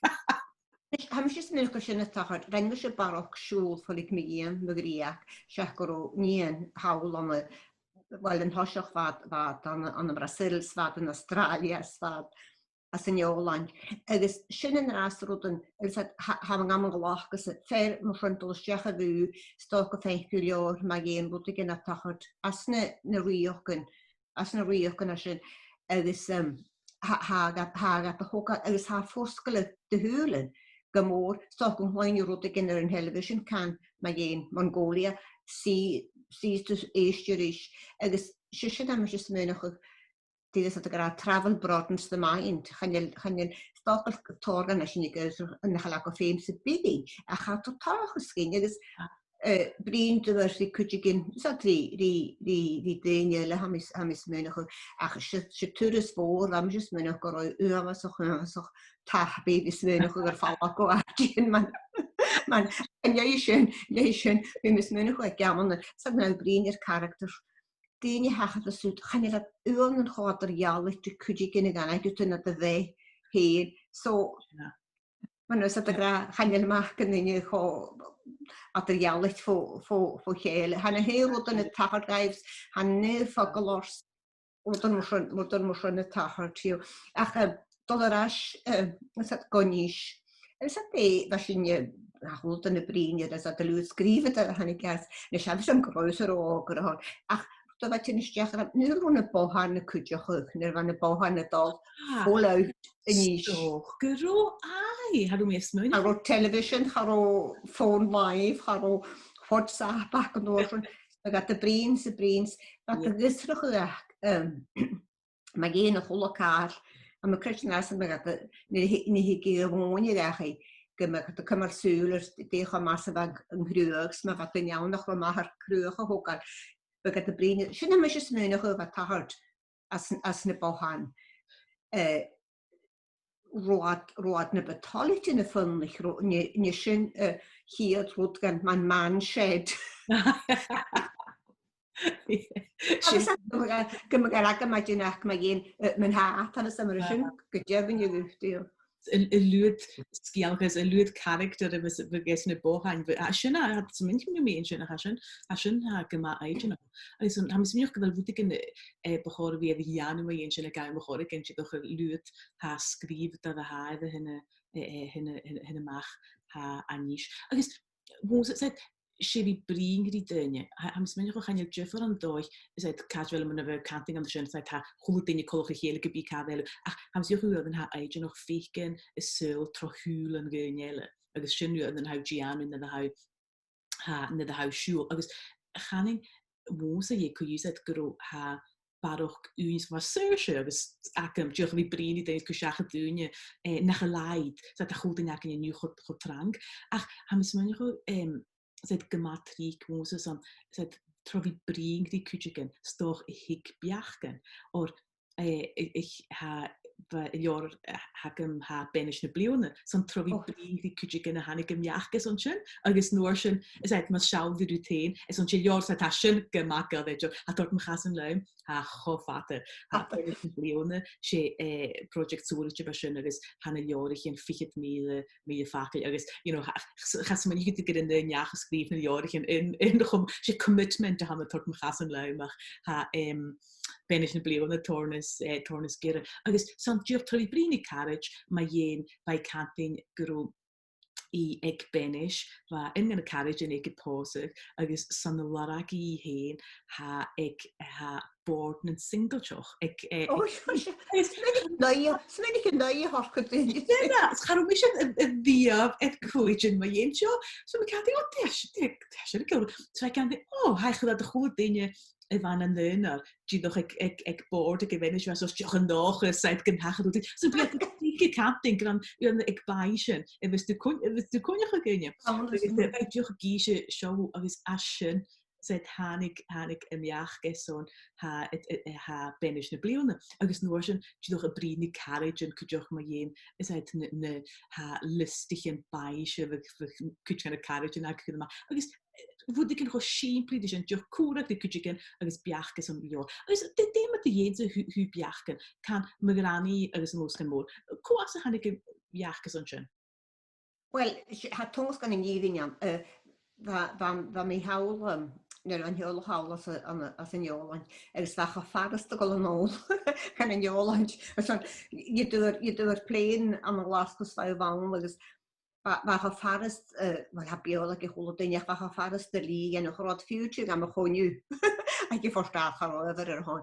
Tha mise a' smaoineachadh gu bheil sin a' tachairt, rinn mise barrachd siubhal, fhuair mi mo dhìon, mo dhreuchd, seach gun robh nighean thall ann an, well, an toiseach bha iad, bha iad ann, ann am Brasil, 's bha iad ann an Astràilia, 's bha iad às an Eòlaind. Agus sin an-dràsta rudan, agus tha, tha, tha mi a' gabhail gu fear mar sin a' dol a-steach a bhùth, 's dòcha gum faic thu leabhar mu dheidhinn rudeigin a tha a' tachairt às na, na rìoghachdan, às na rìoghachdan sin, agus, um, tha, tha, tha, tha, tha, agus tha e fosgladh do shùilean gu mòr, 's dòcha gun cluinn thu rudeigin air an television, can, mu dheidhinn Mongolia, suidh, suidh 's tu èisteachd ris, agus 's e sin a tha mise a' smaoineachadh, dè tha iad ag ràdh, travel broadens the mind, chan eil, chan eil, 's dòcha gu bheil tòrr dha na sin a' gabhail, nach eil aca feum sam bith, ach tha iad a' tòiseachadh a' smaoineachadh, agus eh, bruidhinn ri cuideigin, 's e ri, ri, ri, ri daoine eile, tha mi, tha mi a' smaoineachadh, ach 's e, 's e turas mhòr, tha mi a' smaoineachadh gun robh uabhasach, uabhasach tapaidh, a' smaoineachadh gur falach gu àiteigin, mar, mar, an dèidh sin, an dèidh sin, bha mi a' smaoineachadh aig amannan, 's e nuair a bha mi a' bruidhinn ri characters, daoine a thachair às ùr, chan eil iad uaireannan cho eadar-dhealaichte ri cuideigin a dh'aithghearr tu na do bheatha fhèin. So, mar a tha iad ag ràdh, chan eil mac an duine cho eadar-dhealaichte bho, bho, bho chèile. Tha na h-aon rudan a' tachairt dhaibhsan, tha an aon fhocal orra, rudan mar sin, rudan mar sin a' tachairt, you know. Ach, eh, dol air ais, eh, is iad gu Nis. Is iad e, bha sinn, eh, a h-uile duine a' bruidhinn air, is iad a' lùth sgrìobhadh air a thàinig às, na seann, bha sinn gu robh sinn ro òg airson. Ach, do bha sinn a-steach air, nuair a bha na bothain a' cuideachadh, nuair a bha na bothain a' dol, ah, full out a-nis. So, gu robh, aye, cha robh mi a' smaoineachadh. Cha robh television, cha robh phone live, cha robh WhatsApp ach an uair sin. Bha iad a' bruidhinn 's a' bruidhinn 's, bha iad a' fiosrachadh, um, mu dheidhinn a h-uile càil, a' creidsinn às a bha iad, nuair a thi-, nuair a thigeadh a' mhòine dhachaigh, gum biodh iad a' cumail sùil air dè cho math 's a bha an cruach, 's ma bha duine ann nach robh math air cruach a thogail, bha iad a' bruidhinn. Sin a bha mise a' smaoineachadh a bha a' tachairt às, às na bothain. Eh, robh iad, robh iad na bu toilichte na fuimneach, ro-, an e, an e sin, eh, a' chiad rud gun man, man shed. Agus gum biodh, gum biodh agam a' dèanamh mu dheidhinn, eh, mun tàta, agus mar sin, gu deimhinne dhut, you know. A, a liuthad sgeulachd, a liuthad character a bhios, a bhios anns na bothain, bh-, a, sin a, a, 's e, tha mi a' smaoineachadh mu dheidhinn sin, a, tha sin, tha sin, tha gu math fhèin. Agus an, tha mi a' smaoineachadh gu bheil rudeigin, eh, bu chòir a bhith air a dhèanamh mu dheidhinn sin aig àm air choreigin, dìreach a liuthad tha sgrìobhte a tha air a thighinn, eh, eh, thighinn, thighinn, thighinn a-mach, tha, a-nis. Agus, bhon 's e, 's e, 's e bhith a' bruidhinn ri daoine. Tha, tha mi a' smaoineachadh chan eil diofar an dòigh, 's e, càit a bheil, mar a bha cantainn an sin, 's e, tha a h-uile duine coltach ri chèile ge bith càit a bheil thu. Ach tha mi a' smaoineachadh gun tha e dìreach faicinn an saoghal tro shùil an duine eile. Agus sin an rud a tha thu a' dèanamh nuair a tha thu, tha, nuair a tha thu a' siubhal. Agus chanainn, bhon 's e, co-dhiù, 's e, gun robh, tha barrachd ùine mar saoirse agus agam, dìreach a bhith a' bruidhinn ri daoine, cur seachad daoine, eh, nach eil iad, 's e, tha a h-uile duine againn an-diugh cho, cho trang. Ach tha mi a' smaoineachadh, em, 's e, gu math tric bhon 's e, 's e, tro bhith a' bruidhinn ri cuideigin, 's dòcha a thig beachdan, oir, eh, eh, eh, tha, bha an leabhar, eh, th' agam, tha Banais na Bliadhna, 's ann tro bhith a' bruidhinn ri cuideigin a thàinig am beachd airson sin, agus an uair sin, 's e, mus seall thu riut fhèin, 's ann, 's e leabhar, 's e, tha sin gu math gu leòr, tha e a' toirt mo chasan leam, tha e cho fada, tha Banais na Bliadhna, 's e, eh, project sònraichte a bha sin, agus tha na leabhraichean fichead mìle, mìle facal, agus, you know, cha, cha, chas mi gu dè gur e an neach a sgrìobh na leabhraichean aon, aon chum, 's e commitment a th' ann a' toirt mo chasan leam, ach tha, em, Banais na Bliadhna tòrr nas, eh, tòrr nas giorra. Agus 's ann dìreach tro bhith a' bruidhinn ri caraid, mu dheidhinn, bha i a' cantainn gun robh i aig banais, bha aon de na caraidean aice a' pòsadh, agus 's ann a lorg i i fhèin, tha i aig, tha bòrd nan singilteach aig, eh, oh, aig, seo, seo, agus 's minic an aghaidh, 's minic an aghaidh a th' orra gu daoine. Sin e, 's cha robh mise a', a', a' lìomh air cùisean mu dheidhinn seo, so bha mi a' cantainn, o, dè tha, dè, dè tha sin a' ciallachadh? So bha i a' cantainn, o, tha e a' cur air a h-uile duine a bha nan aonar, dìreach aig, aig, aig bòrd aig a' bhanais, so 's dòcha an dòchas, 's e, gun tachair rud. So bha iad a' cantainn gur ann, gur ann aig bainnsean a bhios tu a' coin-, a bhios tu a' coinneachadh dhaoine. Agus, eh, bha i dìreach ag innse seo agus às sin, 's e, thàinig, thàinig am beachd airson, tha, eh, eh, eh, tha Banais na Bliadhna. Agus an uair sin, dìreach a' bruidhinn ri caraidean cuideachd mu dheidhinn, 's e, na, na, tha liostaichean bainnse, bha, bha cuid de na caraidean agad a-mach. Agus rudeigin cho sìmplidh ri sin, dìreach còmhradh ri cuideigin agus beachd airson leabhar. Agus dè, dè mar a dh'fheumas thu, thu beachdan, can, mo ghranaidh agus an losgann mòr. Cò às a thàinig am beachd airson sin? Well, 's e, tha Tòmas Gunn an Ìre ann, eh, bha, bha, bha mi thall, um, nuair a bha an teaghlach thall às a, an, às an Òlaind, agus bha e cho furasta a dhol a-null chun an Òlainn. Airson, you do your, you do your plane ann an Glaschu 's bha thu ann, agus bha, bha e cho furasta, eh, well, tha Beurla aig a h-uile duine, ach bha e cho furasta leam a dhèanamh, cha robh fiù 's gam choinneamh aig a' Phort Adhair, cha robh adhbhar air a shon.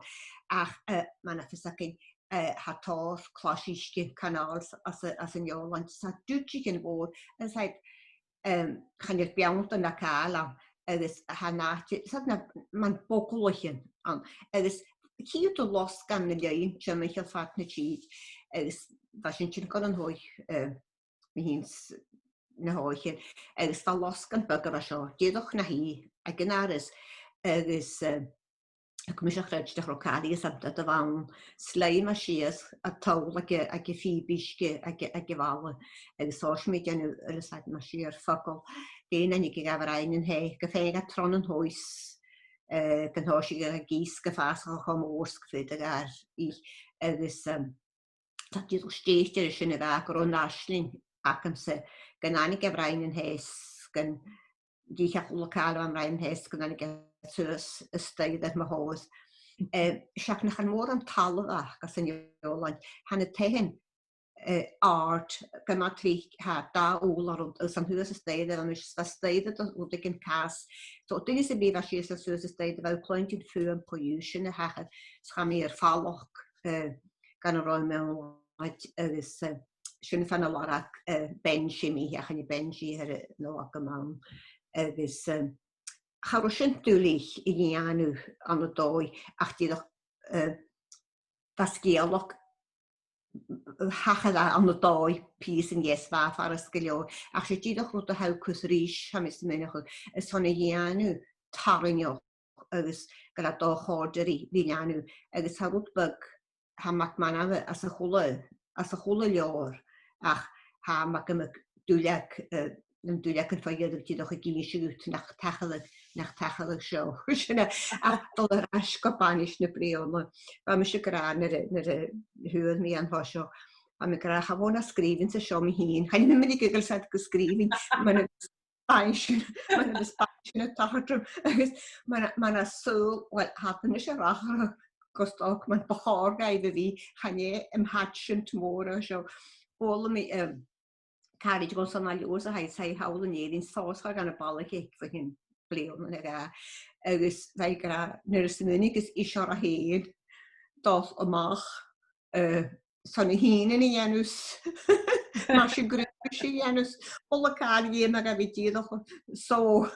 Ach, eh, mar a tha fios againn, eh, tha tòrr clais-uisge, canals, às a, às an Òlainn, 's tha duilgheadasan mòr, is tha, em, chan eil beanntan no càil ann, agus tha an t-àite, 's tha na, mar bogaichean ann, agus chì thu losgann nan linn timcheall fad na tìde, agus bha sinn a' tighinn gun an taigh, eh, mi fhìn 's na h-oidhche sin, agus bha losgann beag a bha seo, dìreach na shuidhe aig an doras, agus, eh, agus mise a' creidsinn nach robh càil a dh'fhios agam dè bh' ann, slighe mi sìos a' toll aig a', aig a' phìob uisge aig a', aig a' bhalla, agus thòisich mi a' dèanamh uile sàid mar sin air feagal. Dè an uair a ghabh e a-steach an taigh, gu faighinn e tron an taigh, eh, gun tòisich e ag ionnsachadh gu fàs cho mòr 's gu faodadh e a-rithist, agus, em, tha dìreach stèidhichte air sin a bha gu robh an aisling agamsa, gun tàinig e a-steach an taigh, gun dìreach a h-uile càil a bh' ann a-steach an taigh, gun tàinig e suas a-staigh air mo thòir. Eh, seach nach eil mòran talamh aca san Eilean, tha na taighean, eh, àrd, gu math tric, tha dà ùrlar rud, agus an suas a-staigh air, bha mise a-staigh air, rud aig an cas. So, duine sam bith a bha sìos is suas a-staigh air, bha e a' cluinntinn fuaim co-dhiù sin a thachair, 's chaidh mi air falach, eh, gun an robh mi an làid, agus, eh, sin far an do lorg, eh, Benji mi, a' chuid Benji air an lorg a-mhàin. Agus, eh, cha robh sin duilich a dhèanamh ann an dòigh, ach dìreach, eh, bha sgeulachd, thachair e ann an dòigh, pìosan, yes, bha e furasta gu leòr, ach 's e dìreach rud a tha thu a' cur ris, tha mi a' smaoineachadh, airson a dhèanamh tarraingeach agus gu bheil e do-chòrdadh ri, ri leanabh, agus tha rud beag, tha MacManabh às a h-uile, às a h-uile leabhar, ach tha Mac, Mac Duilleag, eh, nam duilleagan fo dheireadh, dìreach ag innse dhut nach tachradh, nach tachradh seo. Sin e, ach a' dol air ais gu Banais na Bliadhna. Bha mise ag ràdh nuair a, nuair a fhuair mi an toiseach, bha mi ag ràdh, cha mhòr nach sgrìobh mi seo mi fhìn. Chan eil mi mìorbhaileach gu sgrìobh mi, mar a bha Banais, mar a bha Banais a' tachairt rium. Agus mar a, mar a saoil, uill, tha e a-nis air atharrachadh gu stoc, mar bu chòir dhaibh a bhith, chan e am paidseant mòr a tha seo. Chuala mi, em, caraid dhomh 's ann an Leòdhas a tha, tha i thall an Èirinn, sònraichte dhan a' bhalach aig bho chionn bliadhna no dhà. Agus bha i ag ràdh, nuair a smaoinich i air a h-aon dol a-mach, eh, 's ann a h-aon a dhèanamh, mar sin gu robh i a' dèanamh, a h-uile càil a dh'fheumadh a bhith dìreach so.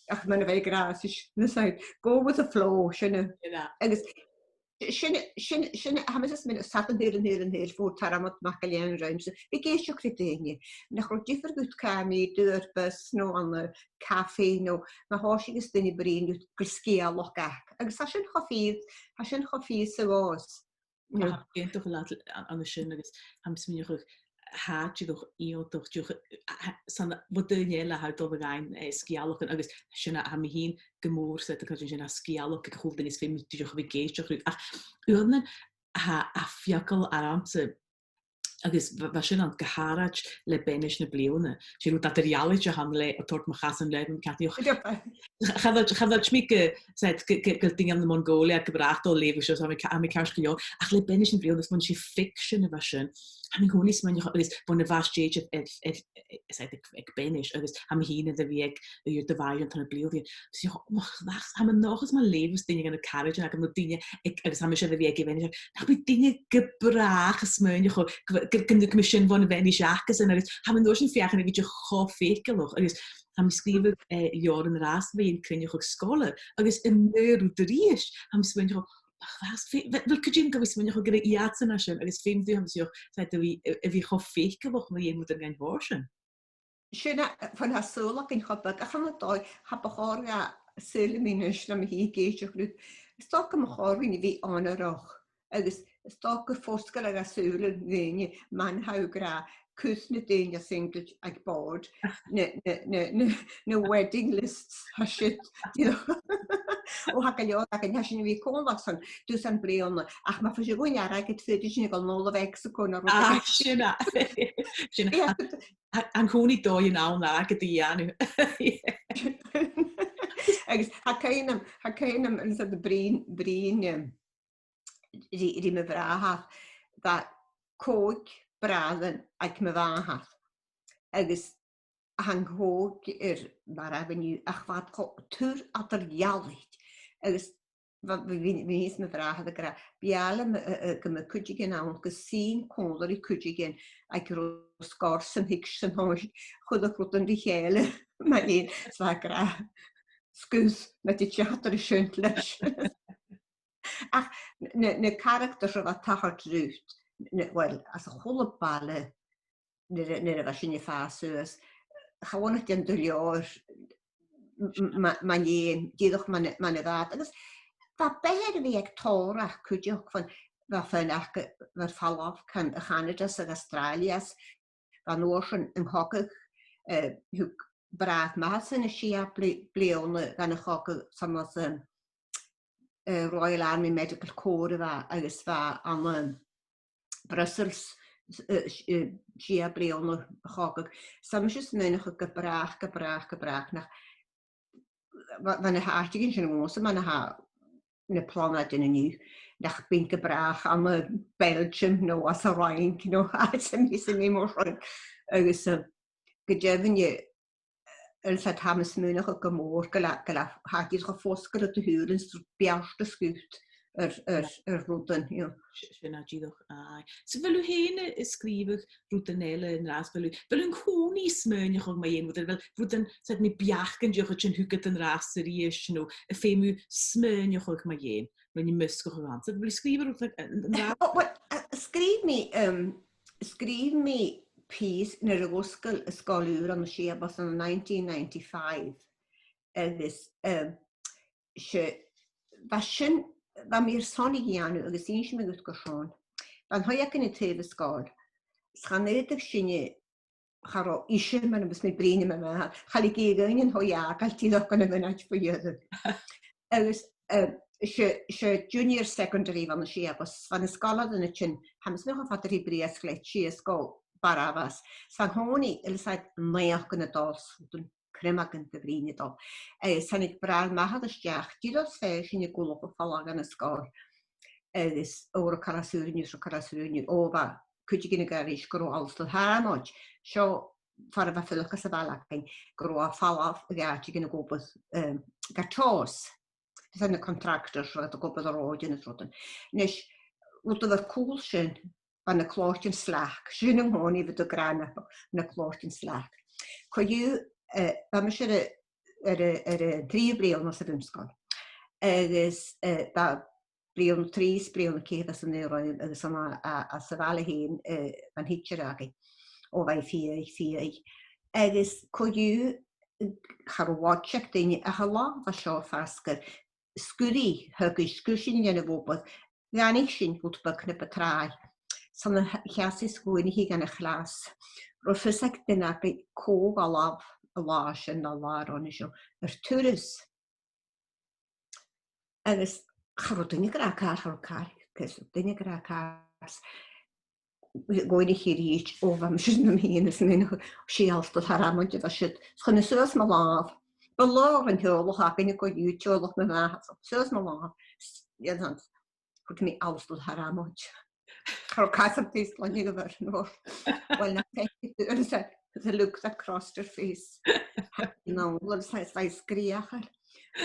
Ach mar a bha i ag ràdh, is, is, go with the flow, sin e. Agus sin, sin, sin, tha mise a' smaoineachadh, 's ann an t-saoghal, an t-saoghal, an t-saoghal, fhuair Tormod MacIlleathain roimhe, bhith ag èisteachd ri daoine. Nach robh diofar dhut càit am biodh tu air bus no ann an cafaidh no, ma thòisicheas duine a' bruidhinn riut, gu bheil sgeulachd aca. Agus tha sin cho fìor, tha sin cho fìor sa bhàs. Yeah. Tha, tha e cinnteach leat an, an sin, agus tha mi a' smaoineachadh, tha e dìreach iongantach, dìreach, a, a, 's ann bho dhaoine eile a tha dol a dh'fhaighinn, eh, sgeulachdan, agus sin a, tha mi fhìn gu mòr 's a, tha sin, sin a sgeulachd aig a h-uile duine, is feumaidh tu dìreach a bhith ag èisteachd riutha. Ach uaireannan tha, tha feagal ormsa, agus bha, bha sin ann gu h-àraid le Banais na Bliadhna. 'S e rud eadar-dhealaichte a th' ann le, a' toirt mo chasan le, an ceann-uidhe. Cha, cha, cha, cha bhi mi gu, said, gu, gu, gu bheil daoine ann am Mongolia gu bràth a' dol a leughadh seo, tha mi ca-, tha mi ceart gu leòr. Ach le Banais na Bliadhna, is bhon 's e fiction a bha sin. Tha mi an-còmhnaidh a' smaoineachadh, agus bhon a bha stèidhichte air, air, air, said, aig, aig Banais, agus tha mi fhìn air a bhith aig, air do bhàillidh ann an Bliadhna. So, mo chreach, tha mi an dòchas ma leughas daoine dha na caraidean agam no daoine aig, agus tha mise air a bhith aig a' Bhanais, nach bi daoine gu bràth a' smaoineachadh gu, gu, gu, gu, gum bi sin bhon a' Bhanais acasan, agus tha mi an uair sin a' feuchainn ri bhith cho faiceallach, agus tha mi a' sgrìobhadh, eh, leabhar an-dràsta mu dheidhinn cruinneachadh sgoile, agus an aon rud a-rithist, tha mi a' smaoineachadh, ach, bha, bha, bha, bha cuideigin gu bhith a' smaoineachadh gur e iadsan a tha sin, agus feumaidh tu, tha mi a' smaoineachadh, a bhith, a bhith cho faiceallach mu dheidhinn rudan dhen t-seòrsa sin. Sin e, bhon a tha saoghal againn cho beag, ach ann an dòigh, cha bu chòir dha saoghal a-nis nam bithinn ag èisteachd riut. Is dòcha gum bu chòir dhuinn a bhith onarach, agus is dòcha gum fosgladh e saoghal dhaoine, mar a tha thu ag ràdh, cuir na daoine as singiltich aig bòrd, na, na, na, na, na wedding lists, tha siud, you know. O, tha gu leòr againn, tha sinn a' bhith còmhla airson dusan bliadhna, ach ma bhios sinn a' gabhail airgead, faodaidh sinn a dhol a-null a Mhexico no rud. Ah, sin e. Sin e. Yeah. Tha, tha an-còmhnaidh dòigh ann airgead a dhèanamh. Agus tha cuimhn' agam, tha cuimhn' agam, an said, bruidhinn, bruidhinn, um, ri, ri mo bhràthair, bha còig bràithrean aig mo mhàthair. Agus tha an còig air marbhadh an-diugh, ach bha iad cho tur eadar-dhealaichte. Agus bha, bha, bha, bha mi is mo bhràthair ag ràdh, b' fheàrr leam, eh, eh, gum biodh cuideigin ann gus sìon còmhla ri cuideigin aig an robh sgòrr san tuigse san oidhche, chuireadh rudan ri chèile, mar sin, 's bha e ag ràdh, sguir na tha thu a' tighinn air ais leis. Ach na, na caractaran a bha a' tachairt riut, na, well, anns a h-uile baile, nuair, nuair a bha sinn a' fàs suas. Cha bhuannaich iad an dà leabhar m-, m-, ma-, mar a nì, dìreach mar a, mar a bha iad. Agus bha beatha air a bhith aig tòrr aca cuideachd, bha, bha feadhainn aca, bha air falbh chun a' Chanada 's an Astràilia, 's bha an uair sin an cogadh, eh, thug bràthair mo mhàthar-sa na sia bli-, bliadhna dhan a' chogadh, 's ann às, um, eh, Royal Army Medical Corps a bha, agus bha e ann am Brussels, eh, s-, eh, sia bliadhna a' chogaidh. 'S tha mise a' smaoineachadh gu bràth, gu bràth, gu bràth nach, bha, bha na h-àiteachan sin a-nis, mar a tha na planaidean an-diugh, nach biodh gu bràth ann am Belgium no às an Fhraing, no àite sam bith, sam bith mar sin. Agus, eh, gu deimhinne, eh, 's tha mi a' smaoineachadh gu mòr gu bheil, gu bheil, tha e dìreach a' fosgladh do shùilean 's beartas dhut air, air, air rudan, you know. S-, sin e dìreach, aye. So a bheil thu fhèin a', a' sgrìobhadh rudan eile an-dràsta, a bheil thu, a bheil thu an-còmhnaidh a' smaoineachadh mu dheidhinn, a bheil rudan, 's e, na beachdan dìreach a tha sin thugad an-dràsta a-rithist, you know, a tha feum air smaoineachadh mu dheidhinn, no nì measgachadh ann. So a bheil thu a' sgrìobhadh rudan an-dràsta? Oh, well, eh, sgrìobh mi, um, sgrìobh mi pìos nuair a dh'fhosgail an sgoil ùr ann an Siabost ann an nineteen ninety-five. Agus, um, 's e, bha sin, bha mi airson a dhèanamh agus innsidh mi dhut carson. Bha an t-òigridh againn taobh an sgoil. 'S chan fhaodadh sinne, cha robh ise, mar a bhios mi a' bruidhinn ri mo mhàthair, cha leig i a dhaoine an t-òigridh fhàgail dìreach gun a' mhionaid mu dheireadh. Agus, eh, 's e, 's e junior secondary a bh' ann an Siabost, 's bha na sgoilearan a' tighinn, tha mi a' smaoineachadh, far an robh i a' bruidhinn, 's e Shìos Gu Barabhas. 'S bha an-còmhnaidh, a bheil fhios agad, naidheachdan a' dol sìos, cruinneachadh de bhruidhinn a' dol. Agus thàinig bràthair mo mhàthar a-steach, dìreach 's e sin a' gabhail falbh dhan an sgoil. Agus ò, ro char as urrainn, ro char as urrainn, ò, bha cuideigin ag ràdh ris gun robh Alasdair Thàrmod, seo far a bha fuireach sa bhaile againn, gun robh e a' falbh gu àiteigin ag obair, um, gu Tòis. 'S ann na contractors, ro, ag obair air ròdan is rudan. A-nis, rud a bha air cùl sin, bha na clòitean slac. Sin an-còmhnaidh a bha iad ag ràdh, na clòitean slac. Co-dhiù, eh, bha mise air a, air a, air an treas bliadhna sa bhun-sgoil. Agus, eh, bha bliadhna trì 's bliadhna ceithir anns an aon rùm agus ann a, a, anns a' bhaile fhèin, eh, bha an tidsear againn. Ò, bha i fiadhaich, fiadhaich. Agus co-dhiù, cha robh a bhith aig duine ach an latha seo a' fàs gu sgur i, thug i sgur sin dhan a' bhòrd, dh'aithnich sinn rud beag na bu tràithe. 'S ann a sheas i 's dh'fhaighnich i dhan a' chlas. Robh fios aig duine againn cò dh'fhalbh an latha sin no an latha roimhe seo air turas. Agus cha robh duine ag ràdh càil, cha robh càil, cha robh duine ag ràdh càil. Dh'fhaighnich i a-rithist, ò, bha mise nam fhìn is mi, 's e Alasdair Thàrmod a bha siud. Chuir mi suas mo làmh. Bha làmh an teaghlaich againn, co-dhiù, teaghlach mo mhàthar, suas mo làmh. Dè tha ann? Thuirt mi Alasdair Thàrmod. Cha robh càil sam bith sloinneadh a bh' air an uair. Well, na feic thu, 's e, the look that crossed her face. No, well, 's e, 's e sgreuchail.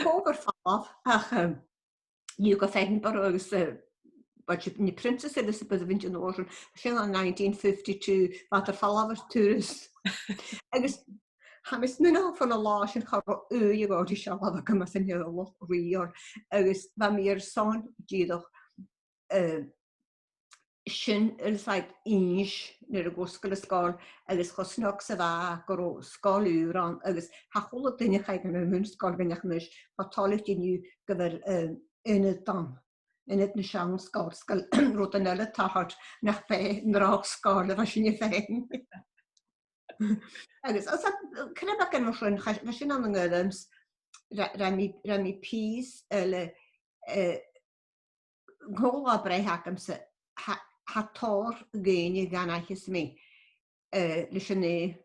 Cò bha air falbh, ach, um, Duke of Edinburgh agus, eh, bha na Princess Elizabeth a bh' ann an uair sin, sin ann an nineteen fifty-two, bha iad air falbh air turas. Agus tha mi a' smaoineachadh fon an latha sin cha robh ùidh aig duine sealbh agam às an teaghlach riamh, agus bha mi airson dìreach, eh, sin, a bheil fhios agad, innse nuair a dh'fhosgail an sgoil, agus cho snog 's a bha e gun robh sgoil ùr ann, agus tha a h-uile duine a chaidh dhan a' bhun-sgoil, bha e nach minic, bha toilichte an-diugh gu bheil, eh, ionad ann, ionad na seann sgoil, sgoil, rudan eile a' tachairt nach b' e an droch sgoil a bha sinne fhèin. Agus, os a, cnap aig an uair sin, cha-, bha sin ann an Gaeltacht, rinn, rinn mi, rinn mi pìos eile, eh, co-là-breith agamsa, tha, tha tòrr dhaoine dhan aitheis mi, eh, leis an, eh,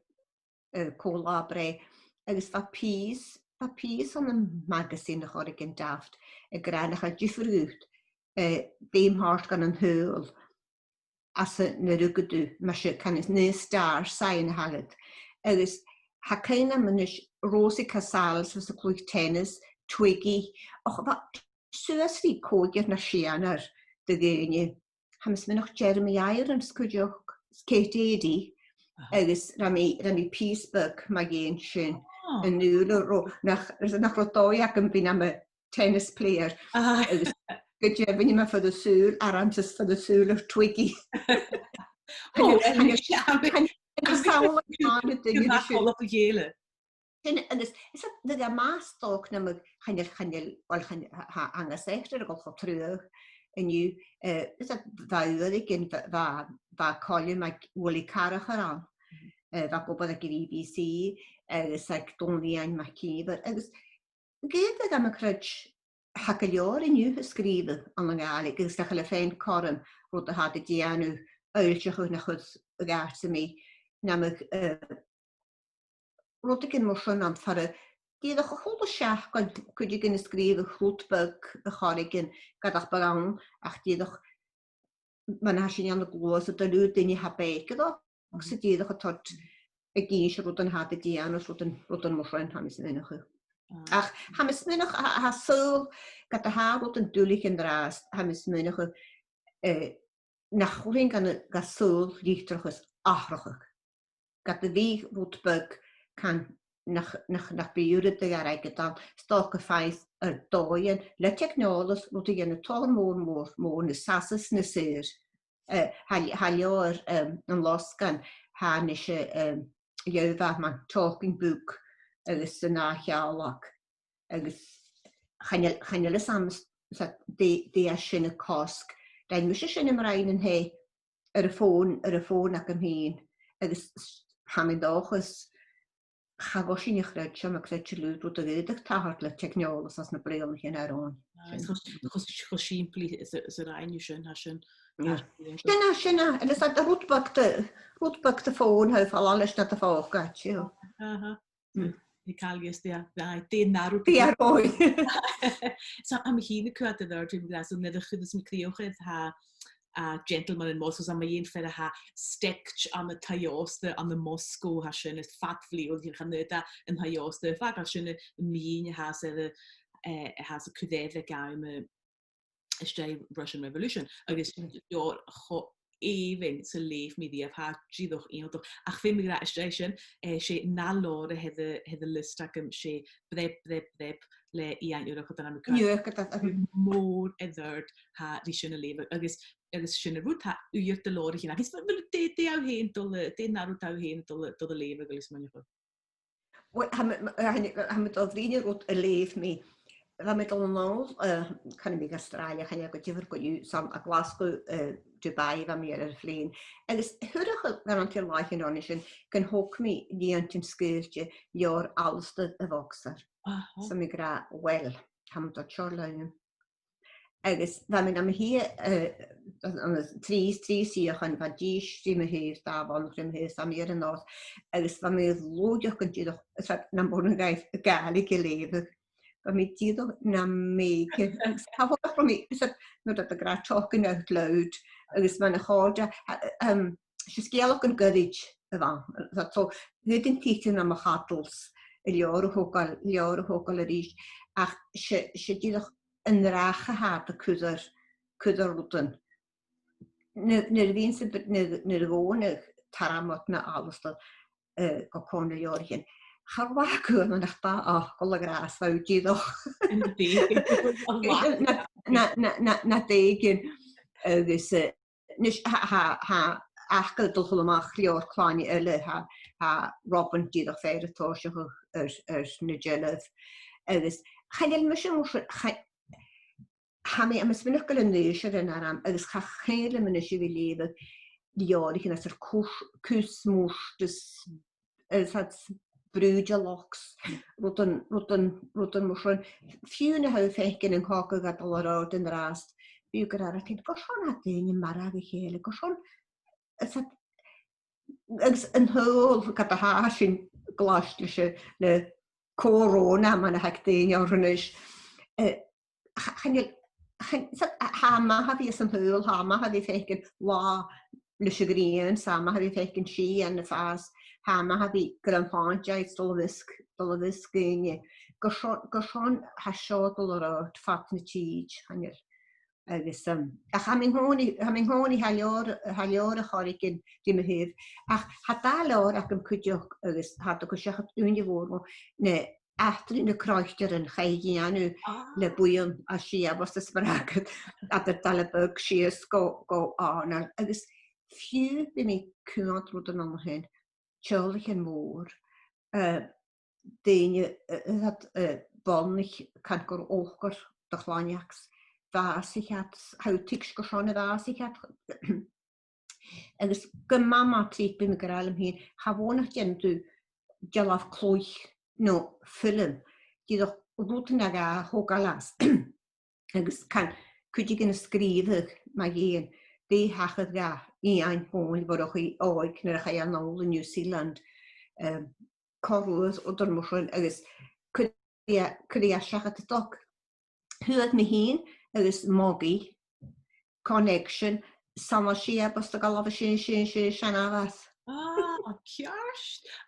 eh, co-là-breith. Agus bha pìos, bha pìos ann am magazine a' choreigin daft, ag ràdh nach eil diofar dhut, eh, dè am pàirt dhen t-saoghal às an do rugadh tu, mas e can is na star sign a th' agad. Agus tha cuimhn' agam a-nis Rosie Casals, bha i a' cluich tennis, Twiggy, och, bha suas ri còignear no seann fhear de dhaoine. Tha mi a' smaoineachadh Jeremy Irons cuideachd, Kate Adie, agus rinn mi, rinn mi pìos beag mu dheidhinn sin. Ah. An uair a ro-, nach, nach robh dòigh agam bhith nam tennis player. Ah. Agus gu deimhinne, ma fhuair thu sùil orm, 's fhuair thu sùil air Twiggy. Oh, chan eil, chan eil, chan eil, Agus tha an duine sin, agus is e, na, na mas dòcha nam, chan eil, chan eil, well, chan, tha, tha, tha an sector a' dol cho truagh an-diugh, eh, is e, bha uaireigin, bha, bha, bha Colm Mac Uilly Carrachair ann, eh, bha e ag obair aig a' B B C, agus aig Dòmhnall Iain MacÌomhair, agus ged a tha mi a' creidsinn tha gu leòr an-diugh a' sgrìobhadh ann an Gàidhlig agus nach eil e fhèin cothrom rud a tha iad a' dèanamh fhoillseachadh nach eil a' dol a dh'àirde nam, eh, rudeigin mar sin ann far an, dìreach a h-uile seachdain, cuideigin a' sgrìobhadh rud beag air choreigin, ged nach b' ann, ach dìreach mar a tha sinn ann an gluasad, a h-uile duine tha bèicearachd, agus dìreach a' toirt ag innse rudan a tha iad a' dèanamh, rudan, rudan mar sin, tha mi a' smaoineachadh. Ach tha mi a' smaoineachadh, tha, tha saoghal, ged a tha rudan duilich an-dràsta, tha mi a' smaoineachadh, eh, nach urrainn dhan, dhan saoghal litreachais atharrachadh. Ged a bhiodh rud beag can nach, nach, nach biodh uiread a dh'airgead ann, 's dòcha, faisg air dòighean le teicneòlas, rud a dhèanadh tòrr mòr, mòr, mòr nas fhasa 's nas saoire. Eh, tha, tha leabhar, em, an Losgainn, tha a-nis, em, leabhar mar Talking Book agus an ath sheòrsa. Agus chan eil, chan eil fhios agam s-, s-, dè, dè tha sin a' cosg. Rinn mise sin am broinn an-dè air a' fòn, air a' fòn agam fhìn, agus s-, tha mi an dòchas, cha robh sinn a' creidsinn, ma chreideadh tu rud a dh'fhaodadh tachairt le teicneòlas anns na bliadhnaichean air fhòn. Ah, is cho, cho, cho sìmplidh is a, is a rinn thu sin, tha sin. Yeah. Sin e, sin e, agus a, a rud beag de, rud beag de fòn, tha thu a' falbh leis nad phòcaid, you know. Aha. Mm. Ni càil is dè, dè, dè na rud. Dè a rud. So, am hìne cuat a dh'air, dè mi glas, an iad a chuireas mi crìoch air, tha, a, Gentleman in Moscow, 's am a dh'aon fear a tha steict ann an taigh-òsta ann am Moscow, tha sin, is fad bhliadhna, chan fhaod e an taigh-òsta fhàgail, sin am mìneachadh a tha e, eh, a tha e a' cur air ag àm, eh, às dèidh Russian Revolution, agus leabhar cho èibhinn 's a leugh mi riamh, tha e dìreach iongantach. Ach feumaidh mi ràdh às dèidh sin, eh, 's e an ath leabhar a th' air a', th' air an liosta agam, 's e Breb, Breb, Breb le Iain Ùrachadh, an àm a' cur. Ùrachadh, a, a. Mòr a dh'aithghearr, tha, ri sin a leughadh, agus, agus sin an rud, tha uiread de leabhraichean. Agus, well, dè, dè tha thu fhèin a' dol, dè na rud a tha thu fhèin a' dol, dol a leughadh, agus mar sin. Well, tha mi, tha mi, tha mi a' dol a bhruidhinn air rud a leugh mi. Bha mi a' dol a-null, eh, chan eil mi ag Astràilia, chan eil e gu diofar co-dhiù, 's ann à Glaschu, eh, Dubai, bha mi air, air a' phlèan. Agus thuirt e gun an t-sealladh an-àirde sin, gun tog mi lìontan sgaoilte leabhar Alasdair a' Bhogsair. Aha. So mi ag ràdh, well, tha mi a' dol a sheòladh. Agus bha mi nam shuidhe, eh, an, an trì, trì suidheachan, bha dithis ri mo thaobh, dà bhonach ri mo thaobh, 's bha mi air an fhos, agus bha mi a' lùideachadh dìreach, is e, nam b' urrainn dhomh Gàidhlig a leughadh. Bha mi dìreach nam bheachd, agus tha, bha mi, is e, nuair a tha iad ag ràdh talking out loud, agus bha e na chòir, a, a, em, 's e sgeulachdan goirid a bh' ann. So, so, thuirt an tidsear nam chadal-sa, an leabhar a thogail, leabhar a thogail a-rithist. Ach 's e, 's e dìreach an dragh a tha iad a' cur air, cur air rudan. Nuair, nuair a bhithinn-sa, nuair, nuair a dh'fhòghnaich Tormod no Alasdair, eh, gu còrr nan leabhraichean, cha robh cuimhne agam ach dà fhacal a ghràs bha dìreach. An dèidh. Na, na, na, na, na dèigean. Agus, eh, Nis, tha, tha, tha, ach gu bheil dol a-mach leabhar cloinne eile, tha, tha Robin dìreach fhèin a' tòiseachadh air, air na dealbh. Agus chan eil mise mar sin, cha-, tha mi, tha mi a' smaoineachadh gu bheil an aois air an arm, agus cha chòir leam a-nis a bhith a' leughadh leabhraichean às ar cus, cus murt is is iad brùidealachd, rudan, rudan, rudan mar sin. Fiù 's na tha thu a' faicinn an cogadh a' dol air adhart an-dràsta, bidh thu ag ràdh, carson a tha daoine a' marbhadh a chèile, carson, is iad, agus an t-saoghal, ged a tha sinn glaiste leis an, le corona, mar a th' aig daoine oirnn a-nis, eh, ch-, chan eil, chan, sa, tha e math a bhith san t-saoghal, tha e math a bhith a' faicinn latha leis a' ghrian, 's e math a bhith a' faicinn sìon a' fàs, tha e math a bhith gu bheil an t-sláinte a' dol a mheasg, dol a mheasg dhaoine. Gu seo, gu seo, tha seo a' dol air adhart fad na tìde, chan eil. Agus, um, ach tha mi an-còmhnaidh, tha mi an-còmhnaidh, tha leabhar, tha leabhar air choreigin ri mo thaobh. Ach tha dà leabhar agam cuideachd agus tha iad a' cur seachad ùine mhòr mo, na eachdraidh nan croitearan a chaidh a dhèanamh le buidheann à Siabost is Spreagadh, eadar Dail a' Bhog sìos gu, gu Àrnol. Agus fiù 's bidh mi a' coimhead rudan an sin, teaghlaichean mòr, eh, daoine, eh, eh, eh, boireannaich, can gur ochd do chloinn aca, bhàsaich iad, tha thu a' tuigsinn gur e sin a bhàsaich iad. Agus gu math, math tric bidh mi ag ràdh leam fhìn, cha mhòr nach dèan thu dealbh-chluich no film, dìreach rudan a tha a' togail às. Agus can cuideigin a' sgrìobhadh mu dheidhinn dè thachair dha Iain Dhòmhnaill Mhurchaidh òig nuair a chaidh e a-null a New Zealand, em, corra uair, rudan mar sin, agus cuiridh e, cuiridh e seachad a' dol. Fhuair mi fhìn agus Moggy connection, 's ann à Siabost a' gabhail sin, sin, sin, sin a bh' ann. Ah, ceart.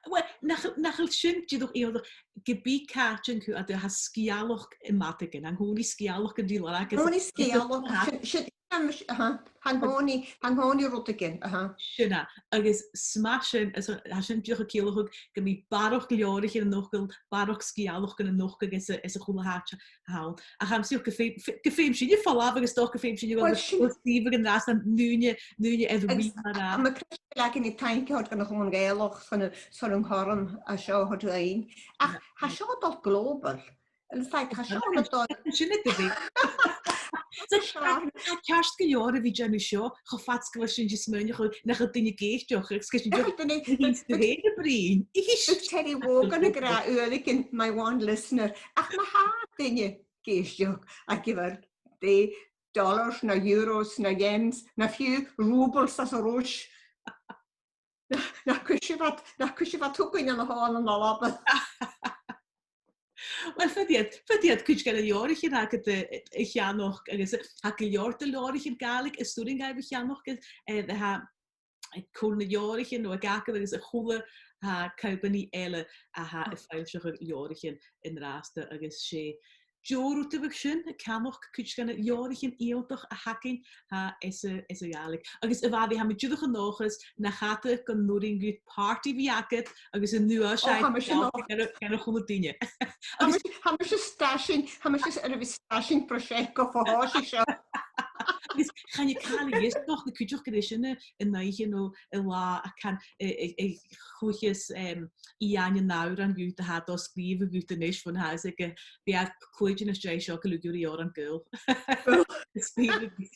Well, nach, nach eil sin dìreach iongantach, ge bith càit an cù, a tha sgeulachd am madainn, an-còmhnaidh sgeulachd an dìlearach agus an-còmhnaidh sgeulachd, sin, sin, aha, an-còmhnaidh, an-còmhnaidh rudeigin, aha. Sin e, agus 's math sin, is, tha sin dìreach a' ciallachadh gum bi barrachd leabhraichean a' nochdadh, barrachd sgeulachdan a' nochdadh anns a', anns a h-uile h-àite a th' ann. Ach tha mi a' smaoineachadh gum feum, fe-, gum feum sinne falbh agus 's dòcha gum feum sinne, well, sin, sgrìobhadh an-dràsta an ùine, an ùine air a bhith mar a. Agus tha mi a' creidsinn gu bheil againn taing a thoirt dhan a' Chomhairle Gàidhealach son a, son an cothrom a tha seo a thoirt dhuinn. Ach tha seo a' dol global. Agus tha, tha seo a' dol. Sin e, tha e ceart gu leòr a bhith a' dèanamh seo, cho fad 's gu bheil sinn a' smaoineachadh nach eil duine ag èisteachd, agus gu bheil sinn a' dèanamh, nach eil duine ag èisteachd. Is Terry Wogan ag ràdh uaireigin, my one listener. Ach ma tha duine ag èisteachd, ach gum bi e dollars no euros no yens no fiù rubles às an Ruis. Nach cuir sibh iad, nach cuir sibh iad thugainn an-seo ann an Alba. Well, faodaidh iad, faodaidh iad cuid de na leabhraichean agad a, a cheannach, agus tha gu leòr de leabhraichean Gàidhlig as urrainn dhaibh a cheannach, eh, a tha aig Comhairle nan Leabhraichean no aig Acair agus a h-uile, tha companaidh eile a tha a' foillseachadh leabhraichean an-dràsta, agus 's e deagh rud a bhiodh sin, a' ceannach cuid de na leabhraichean iongantach a th' againn, tha, anns a', anns a' Ghàidhlig. Agus a Mhàiri, tha mi dìreach an dòchas nach fhada gun urrainn dhut pàrtaidh a bhith agad agus an uair sin, o, tha mise an dòchas, gan a, gan a h-uile duine. Tha mise, tha mise a' stairsinn, tha mise air a bhith a' stairsinn Prosecco fo thòisich seo. Agus chan eil càil a dh'fhios dòcha cuideachd gur e sin an, an oidhche no an latha a tha, a, a, a chluicheas, em, Iain an t-òran dhut a tha a' dol a sgrìobhadh dhut a-nis, bhon a tha fhios aige, bidh e a' cluinntinn às dèidh seo gu bheil thu ag iarraidh òran Gael a sgrìobhadh.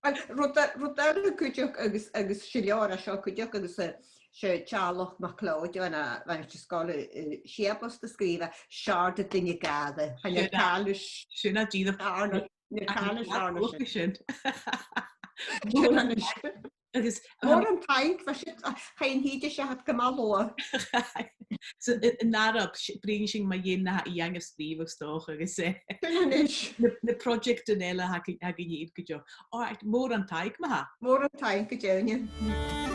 Well, rud a, rud eile cuideachd agus, agus 's e leabhar a tha seo cuideachd agus, eh, 's e Teàrlach MacLeòid a bha na, bha na sgoil, eh, Siabost a sgrìobh, Seòrsa Duine Gàire. Chan eil càil a-nis. Sin e dìreach. Seòrsa, chan eil càil a-nis, Seòrsa sin. Sin a-nis. Agus mòran taing, bha sin, a, chaidh an t-sìde seachad gu math luath. So, an, an àireamh, s-, bruidhinn sinn mu dheidhinn na tha Iain a' sgrìobhadh 's dòcha agus, eh, na, na projectan eile a th' againn, th' againn ri dhèanamh cuideachd. All right, mòran taing ma-thà. Mòran taing, gu deimhinne.